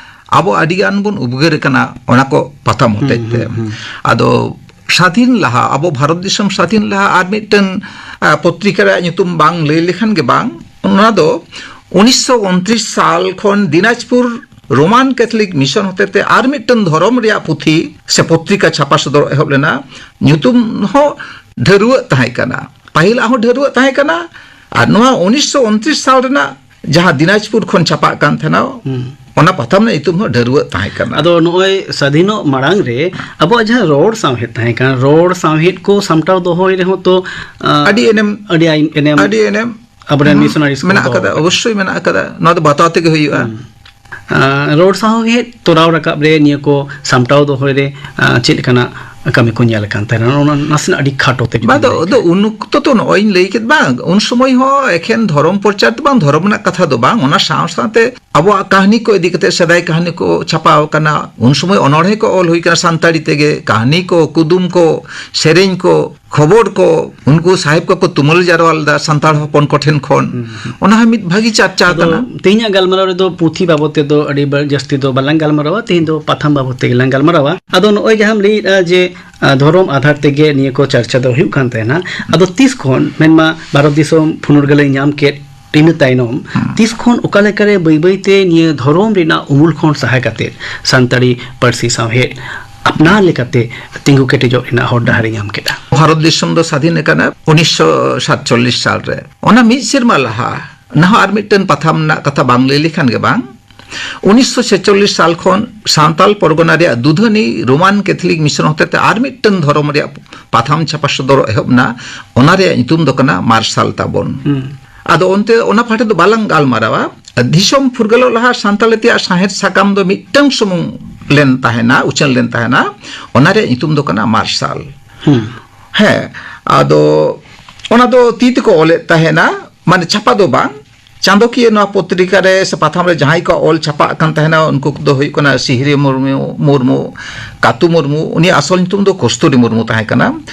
ᱟᱵᱚ ᱟᱹᱰᱤ ᱜᱟᱱ ᱵᱚᱱ ᱩᱫᱽᱜᱟᱹᱨ ᱟᱠᱟᱱᱟ ᱚᱱᱟ ᱠᱚ ᱯᱟᱛᱷᱟᱢ ᱦᱩᱸ, ᱦᱚᱛᱮᱡ ᱛᱮ᱾ ᱦᱩᱸ, ᱦᱩᱸ᱾ ᱟᱫᱚ ᱥᱟᱫᱷᱤᱱ ᱞᱟᱦᱟ, ᱟᱵᱚ ᱵᱷᱟᱨᱚᱛ ᱫᱤᱥᱚᱢ ᱥᱟᱫᱷᱤᱱ ᱞᱟᱦᱟ ᱟᱨ ᱢᱤᱫᱴᱟᱝ, ᱟ, ᱯᱚᱛᱨᱤᱠᱟ ᱨᱮᱭᱟᱜ ᱧᱩᱛᱩᱢ ᱵᱟᱝ ᱞᱟᱹᱭ ᱞᱮᱠᱷᱟᱱ ᱜᱮ ᱵᱟᱝ, ᱚᱱᱟ ᱫᱚ ᱩᱱᱤᱥᱥᱚ ᱩᱱᱛᱨᱤᱥ ᱥᱟᱞ ᱠᱷᱚᱱ ᱫᱤᱱᱟᱡᱽᱯᱩᱨ ᱨᱳᱢᱟᱱ ᱠᱮᱛᱷᱚᱞᱤᱠ ᱢᱤᱥᱚᱱ ᱦᱚᱛᱮᱛᱮ ᱟᱨ ᱢᱤᱫᱴᱟᱝ ᱫᱷᱚᱨᱚᱢ ᱨᱮᱭᱟᱜ ᱯᱩᱛᱷᱤ ᱥᱮ ᱯᱚᱛᱨᱤᱠᱟ ᱪᱷᱟᱯᱟ ᱥᱚᱫᱚᱨ ᱮᱦᱚᱵ ᱞᱮᱱᱟ᱾ ᱧᱩᱛᱩᱢ ᱦᱚᱸ ᱰᱷᱟᱹᱨᱣᱟᱹᱜ ᱛᱟᱦᱮᱸ ᱠᱟᱱᱟ, ᱯᱟᱹᱦᱤᱞᱟᱜ ᱦᱚᱸ ᱰᱷᱟᱹᱨᱣᱟᱹᱜ ᱛᱟᱦᱮᱸ ᱠᱟᱱᱟ, ᱟᱨ ᱱᱚᱣᱟ ᱩᱱᱤᱥᱥᱚ ᱩᱱᱛᱨᱤᱥ ᱥᱟᱞ ᱨᱮᱱᱟᱜ ᱡᱟᱦᱟᱸ ᱫᱤᱱᱟᱡᱽᱯᱩᱨ ᱠᱷᱚᱱ ᱪᱷᱟᱯᱟᱜ ᱠᱟᱱ ᱛᱟᱦᱮᱱᱟ, ᱦᱩᱸ᱾ ᱚᱱᱟ ᱯᱟᱛᱷᱟᱢ ᱨᱮᱱᱟᱜ ᱧᱩᱛᱩᱢ ᱦᱚᱸ ᱰᱷᱟᱹᱨᱣᱟᱹᱜ ᱛᱟᱦᱮᱸ ᱠᱟᱱᱟ᱾ ᱟᱫᱚ ᱱᱚᱜᱼᱚᱭ ᱥᱟᱹᱫᱷᱤᱱᱚᱜ ᱢᱟᱲᱟᱝ ᱨᱮ ᱟᱵᱚᱣᱟᱜ ᱡᱟᱦᱟᱸ ᱨᱚᱲ ᱥᱟᱶᱦᱮᱫ ᱛᱟᱦᱮᱸ ᱠᱟᱱᱟ, ᱨᱚᱲ ᱥᱟᱶᱦᱮᱫ ᱠᱚ ᱥᱟᱢᱴᱟᱣ ᱫᱚᱦᱚᱭ ᱨᱮᱦᱚᱸ ᱛᱚ, ᱟ, ᱟᱹᱰᱤ ᱮᱱᱮᱢ, ᱟᱹᱰᱤ ᱟᱭ-, ᱮᱱᱮᱢ ᱟᱹᱰᱤ ᱮᱱᱮᱢ ᱟᱵᱚᱨᱮᱱ ᱦᱩᱸ, ᱢᱤᱥᱚᱱᱟᱨᱤᱡ ᱠᱚ ᱢᱮᱱᱟᱜ ᱫᱚᱦᱚ ᱟᱠᱟᱫᱟ, ᱟᱠᱟᱫᱟ᱾ ᱚᱵᱚᱥᱥᱳᱭ ᱢᱮᱱᱟᱜ ᱟᱠᱟᱫᱟ᱾ ᱱᱚᱣᱟ ᱫᱚ ᱵᱟᱛᱟᱣ ᱛᱮᱜᱮ ᱦᱩᱭᱩᱜᱼᱟ᱾ ᱦᱩᱸ᱾ ᱟ, ᱨᱚᱲ ᱥᱟᱶᱦᱮᱫ ᱛᱚᱨᱟᱣ ᱨᱟᱠᱟᱵ ᱨᱮ, ᱱᱤᱭᱟᱹ ᱠᱚ ᱥᱟᱢᱴᱟᱣ ᱫᱚᱦᱚᱭ ᱨᱮ, ᱟ, ᱪᱮᱫ ᱞᱮᱠᱟᱱᱟᱜ, ᱠᱟᱹᱢᱤ ᱠᱚ ᱧᱮᱞ ᱟᱠᱟᱱ ᱛᱟᱦᱮᱱᱟ? ᱚᱱᱟ ᱱᱟᱥᱮᱱᱟᱜ ᱟᱹᱰᱤ ᱠᱷᱟᱴᱚ ᱛᱮ ᱡᱩᱫᱤ ᱵᱟᱝ ᱫᱚ, ᱞᱟᱹᱭ ᱫᱚ ᱠᱷᱟᱱ᱾ ᱩᱱ ᱚᱠᱛᱚ ᱛᱚ ᱱᱚᱜᱼᱚᱭ ᱤᱧ ᱞᱟᱹᱭ ᱠᱮᱫ, ᱵᱟᱝ, ᱩᱱ ᱥᱚᱢᱚᱭ ᱦᱚᱸ ᱮᱠᱷᱮᱱ ᱫᱷᱚᱨᱚᱢ ᱯᱨᱚᱪᱟᱨ ᱫᱚ ᱵᱟᱝ, ᱫᱷᱚᱨᱚᱢ ᱨᱮᱱᱟᱜ ᱠᱟᱛᱷᱟ ᱫᱚ ᱵᱟᱝ, ᱚᱱᱟ ᱥᱟᱶ ᱥᱟᱶᱛᱮ ᱟᱵᱚᱣᱟᱜ ᱠᱟᱹᱦᱱᱤ ᱠᱚ ᱤᱫᱤ ᱠᱟᱛᱮ, ᱥᱮᱫᱟᱭ ᱠᱟᱹᱦᱱᱤ ᱠᱚ ᱪᱷᱟᱯᱟᱣ ᱟᱠᱟᱱᱟ, ᱩᱱ ᱥᱚᱢᱚᱭ ᱚᱱᱚᱬᱦᱮ ᱠᱚ ᱚᱞ ᱦᱩᱭ ᱠᱟᱱᱟ ᱥᱟᱱᱛᱟᱲᱤ ᱛᱮᱜᱮ, ᱠᱟᱹᱦᱱᱤ ᱠᱚ, ᱠᱩᱫᱩᱢ ᱠᱚ, ᱥᱮᱨᱮᱧ ᱠᱚ, ᱠᱷᱚᱵᱚᱨ ᱠᱚ, ᱩᱱᱠᱩ ᱥᱟᱦᱮᱵᱽ ᱠᱚᱠᱚ ᱛᱩᱢᱟᱹᱞ ᱡᱟᱨᱣᱟ ᱞᱮᱫᱟ ᱥᱟᱱᱛᱟᱲ ᱦᱚᱯᱚᱱ ᱠᱚᱴᱷᱮᱱ ᱠᱷᱚᱱ᱾ ᱦᱩᱸ, ᱦᱩᱸ᱾ ᱚᱱᱟ ᱦᱚᱸ ᱢᱤᱫ ᱵᱷᱟᱹᱜᱤ ᱪᱟᱨᱪᱟ ᱟᱫᱚ ᱠᱟᱱᱟ᱾ ᱛᱮᱦᱮᱧᱟᱜ ᱜᱟᱞᱢᱟᱨᱟᱣ ᱨᱮᱫᱚ ᱯᱩᱛᱷᱤ ᱵᱟᱵᱚᱫ ᱛᱮᱫᱚ ᱟᱹᱰᱤ ᱵᱟᱹᱲ-, ᱡᱟᱹᱥᱛᱤ ᱫᱚ ᱵᱟᱞᱟᱝ ᱜᱟᱞᱢᱟᱨᱟᱣᱟ, ᱛᱮᱦᱮᱧ ᱫᱚ ᱯᱟᱛᱷᱟᱢ ᱵᱟᱵᱚᱫ ᱛᱮᱜᱮ ᱞᱟᱝ ᱜᱟᱞᱢᱟᱨᱟᱣᱟ᱾ ᱟᱫᱚ ᱱᱚᱜᱼᱚᱭ ᱡᱟᱦᱟᱸᱢ ᱞᱟᱹᱭᱮᱫᱼᱟ ᱡᱮ, ᱟ, ᱫᱷᱚᱨᱚᱢ ᱟᱫᱷᱟᱨ ᱛᱮᱜᱮ ᱱᱤᱭᱟᱹ ᱠᱚ ᱪᱟᱨᱪᱟ ᱫᱚ ᱦᱩᱭᱩᱜ ᱠᱟᱱ ᱛᱟᱦᱮᱱᱟ, ᱟᱫᱚ ᱛᱤᱥ ᱠᱷᱚᱱ, ᱢᱮᱱᱢᱟ ᱵᱷᱟᱨᱚᱛ ᱫᱤᱥᱚᱢ ᱯᱷᱩᱱᱩᱨᱜᱟᱹᱞᱮ ᱧᱟᱢ ᱠᱮᱫ, ᱤᱱᱟᱹ ᱛᱟᱭᱱᱚᱢ ᱦᱩᱸ᱾ ᱛᱤᱥ ᱠᱷᱚᱱ ᱚᱠᱟ ᱞᱮᱠᱟᱨᱮ ᱵᱟᱹᱭ ᱵᱟᱹᱭ ᱛᱮ ᱱᱤᱭᱟᱹ ᱫᱷᱚᱨᱚᱢ ᱨᱮᱱᱟᱜ ᱩᱢᱩᱞ ᱠᱷᱚᱱ ᱥᱟᱦᱟ ᱠᱟᱛᱮ ᱥᱟᱱᱛᱟᱲᱤ ᱯᱟᱹᱨᱥᱤ ᱥᱟᱶᱦᱮᱫ ᱟᱯᱱᱟᱨ ᱞᱮᱠᱟᱛᱮ ᱛᱤᱸᱜᱩ ᱠᱮᱴᱮᱡᱚᱜ ᱨᱮᱱᱟᱜ ᱦᱚᱨ ᱰᱟᱦᱟᱨ ᱮ ᱧᱟᱢ ᱠᱮᱫᱟ? ᱵᱷᱟᱨᱚᱛ ᱫᱤᱥᱚᱢ ᱫᱚ ᱥᱟᱫᱷᱤᱱ ᱟᱠᱟᱱᱟ ᱩᱱᱤᱥᱥᱚ ᱥᱟᱛᱪᱚᱞᱞᱤᱥ ᱥᱟᱞ ᱨᱮ᱾ ᱚᱱᱟ ᱢᱤᱫ ᱥᱮᱨᱢᱟ ᱞᱟᱦᱟ, ᱱᱟᱦᱟᱜ ᱟᱨ ᱢᱤᱫᱴᱮᱱ ᱯᱟᱛᱷᱟᱢ ᱨᱮᱱᱟᱜ ᱠᱟᱛᱷᱟ ᱵᱟᱝ ᱞᱟᱹᱭ ᱞᱮᱠᱷᱟᱱ ᱜᱮ ᱵᱟᱝ, ᱩᱱᱤᱥᱥᱚ ᱪᱷᱮᱪᱚᱞᱞᱤᱥ ᱥᱟᱞ ᱠᱷᱚᱱ ᱥᱟᱱᱛᱟᱞ ᱯᱚᱨᱜᱚᱱᱟ ᱨᱮᱭᱟᱜ ᱫᱩᱫᱷᱟᱹᱱᱤ ᱨᱳᱢᱟᱱ ᱠᱮᱛᱷᱚᱞᱤᱠ ᱢᱤᱥᱚᱱ ᱦᱚᱛᱮᱛᱮ ᱟᱨ ᱢᱤᱫᱴᱟᱝ ᱫᱷᱚᱨᱚᱢ ᱨᱮᱭᱟᱜ ᱯᱟᱛᱷᱟᱢ ᱪᱷᱟᱯᱟ ᱥᱚᱫᱚᱨ ᱮᱦᱚᱵ ᱮᱱᱟ᱾ ᱚᱱᱟ ᱨᱮᱭᱟᱜ ᱧᱩᱛᱩᱢ ᱫᱚ ᱠᱟᱱᱟ ᱢᱟᱨᱥᱟᱞ ᱛᱟᱵᱚᱱ᱾ ᱦᱩᱸ᱾ ᱟᱫᱚ ᱚᱱᱛᱮ ᱚᱱᱟ ᱯᱟᱦᱴᱟ ᱫᱚ ᱵᱟᱞᱟᱝ ᱜᱟᱞᱢᱟᱨᱟᱣᱟ᱾ ᱫᱤᱥᱚᱢ ᱯᱷᱩᱨᱜᱟᱹᱞᱚᱜ ᱞᱟᱦᱟ ᱥᱟᱱᱛᱟᱲᱤ ᱛᱮᱭᱟᱜ ᱥᱟᱶᱦᱮᱫ ᱥᱟᱠᱟᱢ ᱫᱚ ᱢᱤᱫᱴᱟᱝ ᱥᱩᱢᱩᱝ ᱞᱮᱱ ᱛᱟᱦᱮᱱᱟ, ᱩᱪᱷᱟᱹᱱ ᱞᱮᱱ ᱛᱟᱦᱮᱱᱟ᱾ ᱚᱱᱟ ᱨᱮᱭᱟᱜ ᱧᱩᱛᱩᱢ ᱫᱚ ᱠᱟᱱᱟ ᱢᱟᱨᱥᱟᱞ᱾ ᱦᱩᱸ᱾ ᱦᱮᱸ, ᱟᱫᱚ ᱚᱱᱟ ᱫᱚ ᱛᱤ ᱛᱮᱠᱚ ᱚᱞᱮᱫ ᱛᱟᱦᱮᱱᱟ, ᱢᱟᱱᱮ ᱪᱷᱟᱯᱟ ᱫᱚ ᱵᱟᱝ᱾ ᱪᱟᱸᱫᱚᱠᱤᱭᱟᱹ ᱱᱚᱣᱟ ᱯᱚᱛᱨᱤᱠᱟ ᱨᱮ ᱥᱮ ᱯᱟᱛᱷᱟᱢ ᱨᱮ ᱡᱟᱦᱟᱸᱭ ᱠᱚ ᱚᱞ ᱪᱷᱟᱯᱟᱜ ᱠᱟᱱ ᱛᱟᱦᱮᱱᱟ, ᱩᱱᱠᱩ ᱠᱚᱫᱚ ᱦᱩᱭᱩᱜ ᱠᱟᱱᱟ ᱥᱤᱦᱨᱤ ᱢᱩᱨᱢᱩ, ᱢᱩᱨᱢᱩ, ᱠᱟᱛᱩ ᱢᱩᱨᱢᱩ, ᱩᱱᱤᱭᱟᱜ ᱟᱥᱚᱞ ᱧᱩᱛᱩᱢ ᱫᱚ ᱠᱚᱥᱛᱩᱨᱤ ᱢᱩᱨᱢᱩ ᱛᱟᱦᱮᱸ ᱠᱟᱱᱟ᱾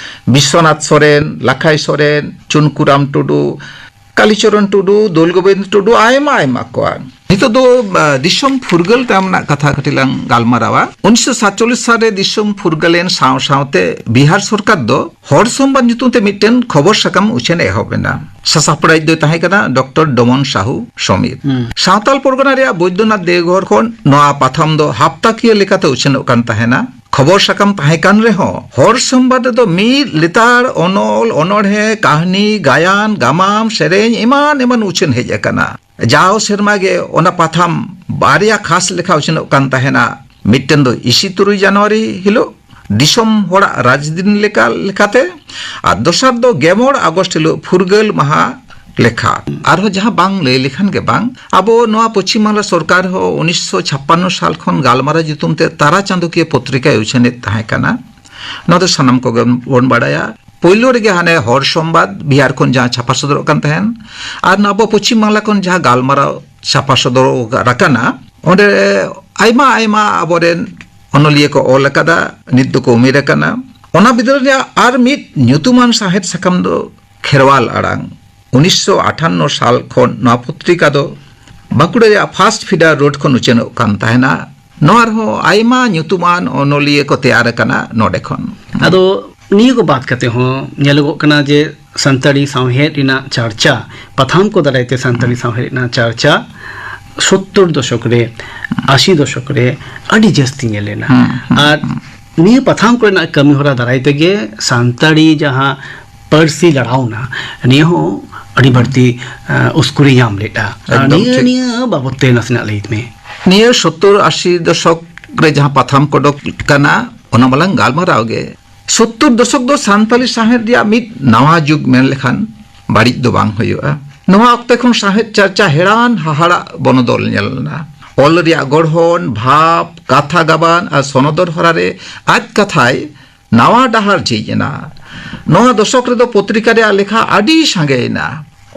ᱵᱤᱥᱥᱚᱱᱟᱛᱷ ᱥᱚᱨᱮᱱ, ᱞᱟᱠᱷᱟᱭ ᱥᱚᱨᱮᱱ, ᱪᱩᱱᱠᱩᱨᱟᱢ ᱴᱩᱰᱩ, ᱠᱟᱞᱤᱪᱚᱨᱚᱱ ᱴᱩᱰᱩ, ᱫᱳᱞ ᱜᱳᱵᱤᱱᱫ ᱴᱩᱰᱩ, ᱟᱭᱢᱟ, ᱟᱭᱢᱟ ᱠᱚᱣᱟ᱾ ᱱᱤᱛᱚᱜ ᱫᱚ, ᱟ, ᱫᱤᱥᱚᱢ ᱯᱷᱩᱨᱜᱟᱹᱞ ᱛᱟᱭᱚᱢ ᱨᱮᱱᱟᱜ ᱠᱟᱛᱷᱟ ᱠᱟᱹᱴᱤᱡ ᱞᱟᱝ ᱜᱟᱞᱢᱟᱨᱟᱣᱟ᱾ ᱩᱱᱤᱥᱥᱚ ᱥᱟᱛᱪᱚᱞᱞᱤᱥ ᱥᱟᱞ ᱨᱮ ᱫᱤᱥᱚᱢ ᱯᱷᱩᱨᱜᱟᱹᱞ ᱮᱱ ᱥᱟᱶ ᱥᱟᱶᱛᱮ ᱵᱤᱦᱟᱨ ᱥᱚᱨᱠᱟᱨ ᱫᱚ ᱦᱚᱲ ᱥᱚᱢᱵᱟᱫ ᱧᱩᱛᱩᱢ ᱛᱮ ᱢᱤᱫᱴᱮᱱ ᱠᱷᱚᱵᱚᱨ ᱥᱟᱠᱟᱢ ᱩᱪᱷᱟᱹᱱ ᱮ ᱮᱦᱚᱵ ᱮᱱᱟ᱾ ᱥᱟᱥᱟᱯᱲᱟᱣᱤᱡ ᱫᱚᱭ ᱛᱟᱦᱮᱸ ᱠᱟᱱᱟ ᱰᱚᱠᱴᱚᱨ ᱰᱚᱢᱚᱱ ᱥᱟᱦᱩ ᱥᱚᱢᱤᱨ᱾ ᱦᱩᱸ᱾ ᱥᱟᱶᱛᱟᱞ ᱯᱚᱨᱜᱚᱱᱟ ᱨᱮᱭᱟᱜ ᱵᱳᱭᱫᱚᱱᱟᱛᱷ ᱫᱮᱣᱜᱷᱚᱨ ᱠᱷᱚᱱ ᱱᱚᱣᱟ ᱯᱟᱛᱷᱟᱢ ᱫᱚ ᱦᱟᱯᱛᱟᱠᱤᱭᱟᱹ ᱞᱮᱠᱟᱛᱮ ᱩᱪᱷᱟᱹᱱᱚᱜ ᱠᱟᱱ ᱛᱟᱦᱮᱱᱟ᱾ ᱠᱷᱚᱵᱚᱨ ᱥᱟᱠᱟᱢ ᱛᱟᱦᱮᱸ ᱠᱟᱱ ᱨᱮᱦᱚᱸ, ᱦᱚᱲ ᱥᱚᱢᱵᱟᱫ ᱨᱮᱫᱚ ᱢᱤᱫ ᱞᱮᱛᱟᱲ ᱚᱱᱚᱞ, ᱚᱱᱚᱬᱦᱮ, ᱠᱟᱹᱦᱱᱤ, ᱜᱟᱭᱟᱱ, ᱜᱟᱢᱟᱢ, ᱥᱮᱨᱮᱧ ᱮᱢᱟᱱ ᱮᱢᱟᱱ ᱩᱪᱷᱟᱹᱱ ᱦᱮᱡ ᱟᱠᱟᱱᱟ᱾ ᱡᱟᱣ ᱥᱮᱨᱢᱟ ᱜᱮ ᱚᱱᱟ ᱯᱟᱛᱷᱟᱢ ᱵᱟᱨᱭᱟ ᱠᱷᱟᱥ ᱞᱮᱠᱷᱟ ᱩᱪᱷᱟᱹᱱᱚᱜ ᱠᱟᱱ ᱛᱟᱦᱮᱱᱟ᱾ ᱢᱤᱫᱴᱮᱱ ᱫᱚ ᱤᱥᱤ ᱛᱩᱨᱩᱭ ᱡᱟᱱᱩᱣᱟᱨᱤ ᱦᱤᱞᱳᱜ, ᱫᱤᱥᱚᱢ ᱦᱚᱲᱟᱜ ᱨᱟᱡᱽᱫᱤᱱ ᱞᱮᱠᱟ, ᱞᱮᱠᱟᱛᱮ, ᱟᱨ ᱫᱚᱥᱟᱨ ᱫᱚ ᱜᱮᱞ ᱢᱚᱬᱮ ᱟᱜᱚᱥᱴ ᱦᱤᱞᱳᱜ ᱯᱷᱩᱨᱜᱟᱹᱞ ᱢᱟᱦᱟ ᱞᱮᱠᱷᱟ᱾ ᱟᱨᱦᱚᱸ ᱡᱟᱦᱟᱸ ᱵᱟᱝ ᱞᱟᱹᱭ ᱞᱮᱠᱷᱟᱱ ᱜᱮ ᱵᱟᱝ, ᱟᱵᱚ ᱱᱚᱣᱟ ᱯᱚᱪᱷᱤᱢ ᱵᱟᱝᱞᱟ ᱥᱚᱨᱠᱟᱨ ᱦᱚᱸ ᱩᱱᱤᱥᱥᱚ ᱪᱷᱟᱯᱯᱟᱱᱱᱚ ᱥᱟᱞ ᱠᱷᱚᱱ ᱜᱟᱞᱢᱟᱨᱟᱣ ᱧᱩᱛᱩᱢ ᱛᱮ ᱛᱟᱨᱟ ᱪᱟᱸᱫᱚᱠᱤᱭᱟᱹ ᱯᱚᱛᱨᱤᱠᱟᱭ ᱩᱪᱷᱟᱹᱱᱮᱫ ᱛᱟᱦᱮᱸ ᱠᱟᱱᱟ᱾ ᱱᱚᱣᱟ ᱫᱚ ᱥᱟᱱᱟᱢ ᱠᱚᱜᱮ ᱵᱚᱱ ᱵᱟᱲᱟᱭᱟ᱾ ᱯᱳᱭᱞᱳ ᱨᱮᱜᱮ ᱦᱟᱱᱮ ᱦᱚᱲ ᱥᱚᱢᱵᱟᱫ ᱵᱤᱦᱟᱨ ᱠᱷᱚᱱ ᱡᱟᱦᱟᱸ ᱪᱷᱟᱯᱟ ᱥᱚᱫᱚᱨᱚᱜ ᱠᱟᱱ ᱛᱟᱦᱮᱸᱱ, ᱟᱨ ᱱᱚᱣᱟ ᱟᱵᱚ ᱯᱚᱪᱷᱤᱢ ᱵᱟᱝᱞᱟ ᱠᱷᱚᱱ ᱡᱟᱦᱟᱸ ᱜᱟᱞᱢᱟᱨᱟᱣ ᱪᱷᱟᱯᱟ ᱥᱚᱫᱚᱨ ᱟᱠᱟᱱᱟ, ᱚᱸᱰᱮ ᱟᱭᱢᱟ ᱟᱭᱢᱟ ᱟᱵᱚᱨᱮᱱ ᱚᱱᱚᱞᱤᱭᱟᱹ ᱠᱚ ᱚᱞ ᱟᱠᱟᱫᱟ, ᱱᱤᱛ ᱫᱚᱠᱚ ᱩᱢᱮᱨ ᱟᱠᱟᱱᱟ᱾ ᱚᱱᱟ ᱵᱤᱫᱟᱹᱞ ᱨᱮᱭᱟᱜ ᱟᱨ ᱢᱤᱫ ᱧᱩᱛᱩᱢᱟᱱ ᱥᱟᱶᱦᱮᱫ ᱥᱟᱠᱟᱢ ᱫᱚ ᱠᱷᱮᱨᱣᱟᱞ ᱟᱲᱟᱝ᱾ ᱩᱱᱤᱥᱥᱚ ᱟᱴᱷᱟᱱᱱᱚ ᱥᱟᱞ ᱠᱷᱚᱱ ᱱᱚᱣᱟ ᱯᱚᱛᱨᱤᱠᱟ ᱫᱚ ᱵᱟᱸᱠᱩᱲᱟ ᱨᱮᱭᱟᱜ ᱯᱷᱟᱥᱴ ᱯᱷᱤᱰᱟᱨ ᱨᱳᱰ ᱠᱷᱚᱱ ᱩᱪᱷᱟᱹᱱᱚᱜ ᱠᱟᱱ ᱛᱟᱦᱮᱱᱟ᱾ ᱱᱚᱣᱟ ᱨᱮᱦᱚᱸ ᱟᱭᱢᱟ ᱧᱩᱛᱩᱢᱟᱱ ᱚᱱᱚᱞᱤᱭᱟᱹ ᱠᱚ ᱛᱮᱭᱟᱨ ᱟᱠᱟᱱᱟ ᱱᱚᱰᱮ ᱠᱷᱚᱱ᱾ ᱟᱫᱚ ᱱᱤᱭᱟᱹ ᱠᱚ ᱵᱟᱫ ᱠᱟᱛᱮ ᱦᱚᱸ ᱧᱮᱞᱚᱜᱚᱜ ᱠᱟᱱᱟ ᱡᱮ ᱥᱟᱱᱛᱟᱲᱤ ᱥᱟᱶᱦᱮᱫ ᱨᱮᱱᱟᱜ ᱪᱟᱨᱪᱟ, ᱯᱟᱛᱷᱟᱢ ᱠᱚ ᱫᱟᱨᱟᱭ ᱛᱮ ᱥᱟᱱᱛᱟᱲᱤ ᱥᱟᱶᱦᱮᱫ ᱨᱮᱱᱟᱜ ᱪᱟᱨᱪᱟ ᱥᱳᱛᱛᱳᱨ ᱫᱚᱥᱚᱠ ᱨᱮ, ᱟᱥᱤ ᱫᱚᱥᱚᱠ ᱨᱮ ᱟᱹᱰᱤ ᱡᱟᱹᱥᱛᱤ ᱧᱮᱞ ᱞᱮᱱᱟ᱾ ᱟᱨ ᱱᱤᱭᱟᱹ ᱯᱟᱛᱷᱟᱢ ᱠᱚᱨᱮᱱᱟᱜ ᱠᱟᱹᱢᱤ ᱦᱚᱨᱟ ᱫᱟᱨᱟᱭ ᱛᱮᱜᱮ ᱥᱟᱱᱛᱟᱲᱤ ᱡᱟᱦᱟᱸ ᱯᱟᱹᱨᱥᱤ ᱞᱟᱲᱟᱣᱱᱟ, ᱱᱤᱭᱟᱹ ᱦᱚᱸ ᱟᱹᱰᱤ ᱵᱟᱹᱲᱛᱤ ᱩᱥᱠᱩᱨᱮ ᱧᱟᱢ ᱞᱮᱫᱼᱟ᱾ ᱱᱤᱭᱟᱹ ᱱᱤᱭᱟᱹ ᱵᱟᱵᱚᱫ ᱛᱮ ᱱᱟᱥᱮᱱᱟᱜ ᱞᱟᱹᱭ ᱢᱮ᱾ ᱱᱤᱭᱟᱹ ᱥᱳᱛᱛᱳᱨ ᱟᱥᱤ ᱫᱚᱥᱚᱠ ᱨᱮ ᱡᱟᱦᱟᱸ ᱯᱟᱛᱷᱟᱢ ᱠᱚ ᱚᱰᱚᱠ ᱠᱟᱱᱟ, ᱚᱱᱟ ᱢᱟᱞᱟᱝ ᱜᱟᱞᱢᱟᱨᱟᱣ ᱜᱮ᱾ ᱥᱳᱛᱛᱳᱨ ᱫᱚᱥᱚᱠ ᱫᱚ ᱥᱟᱱᱛᱟᱲᱤ ᱥᱟᱶᱦᱮᱫ ᱨᱮᱭᱟᱜ ᱢᱤᱫ ᱱᱟᱣᱟ ᱡᱩᱜᱽ ᱢᱮᱱ ᱞᱮᱠᱷᱟᱱ ᱵᱟᱹᱲᱤᱡ ᱫᱚ ᱵᱟᱝ ᱦᱩᱭᱩᱜᱼᱟ᱾ ᱱᱚᱣᱟ ᱚᱠᱛᱮ ᱠᱷᱚᱱ ᱥᱟᱶᱦᱮᱫ ᱪᱟᱨᱪᱟ ᱦᱮᱲᱟᱱ ᱦᱟᱦᱟᱲᱟᱜ ᱵᱚᱱᱚᱫᱚᱞ ᱧᱮᱞ ᱞᱮᱱᱟ᱾ ᱚᱞ ᱨᱮᱭᱟᱜ ᱜᱚᱲᱦᱚᱱ, ᱵᱷᱟᱵᱽ, ᱠᱟᱛᱷᱟ ᱜᱟᱵᱟᱱ ᱟᱨ ᱥᱚᱱᱚᱫᱚᱨ ᱦᱚᱨᱟ ᱨᱮ ᱟᱡ ᱠᱟᱛᱷᱟᱭ ᱱᱟᱣᱟ ᱰᱟᱦᱟᱨ ᱡᱷᱤᱡ ᱮᱱᱟ᱾ ᱱᱚᱣᱟ ᱫᱚᱥᱚᱠ ᱨᱮᱫᱚ ᱯᱚᱛᱨᱤᱠᱟ ᱨᱮᱭᱟᱜ ᱞᱮᱠᱷᱟ ᱟᱹᱰᱤ ᱥᱟᱸᱜᱮᱭᱮᱱᱟ᱾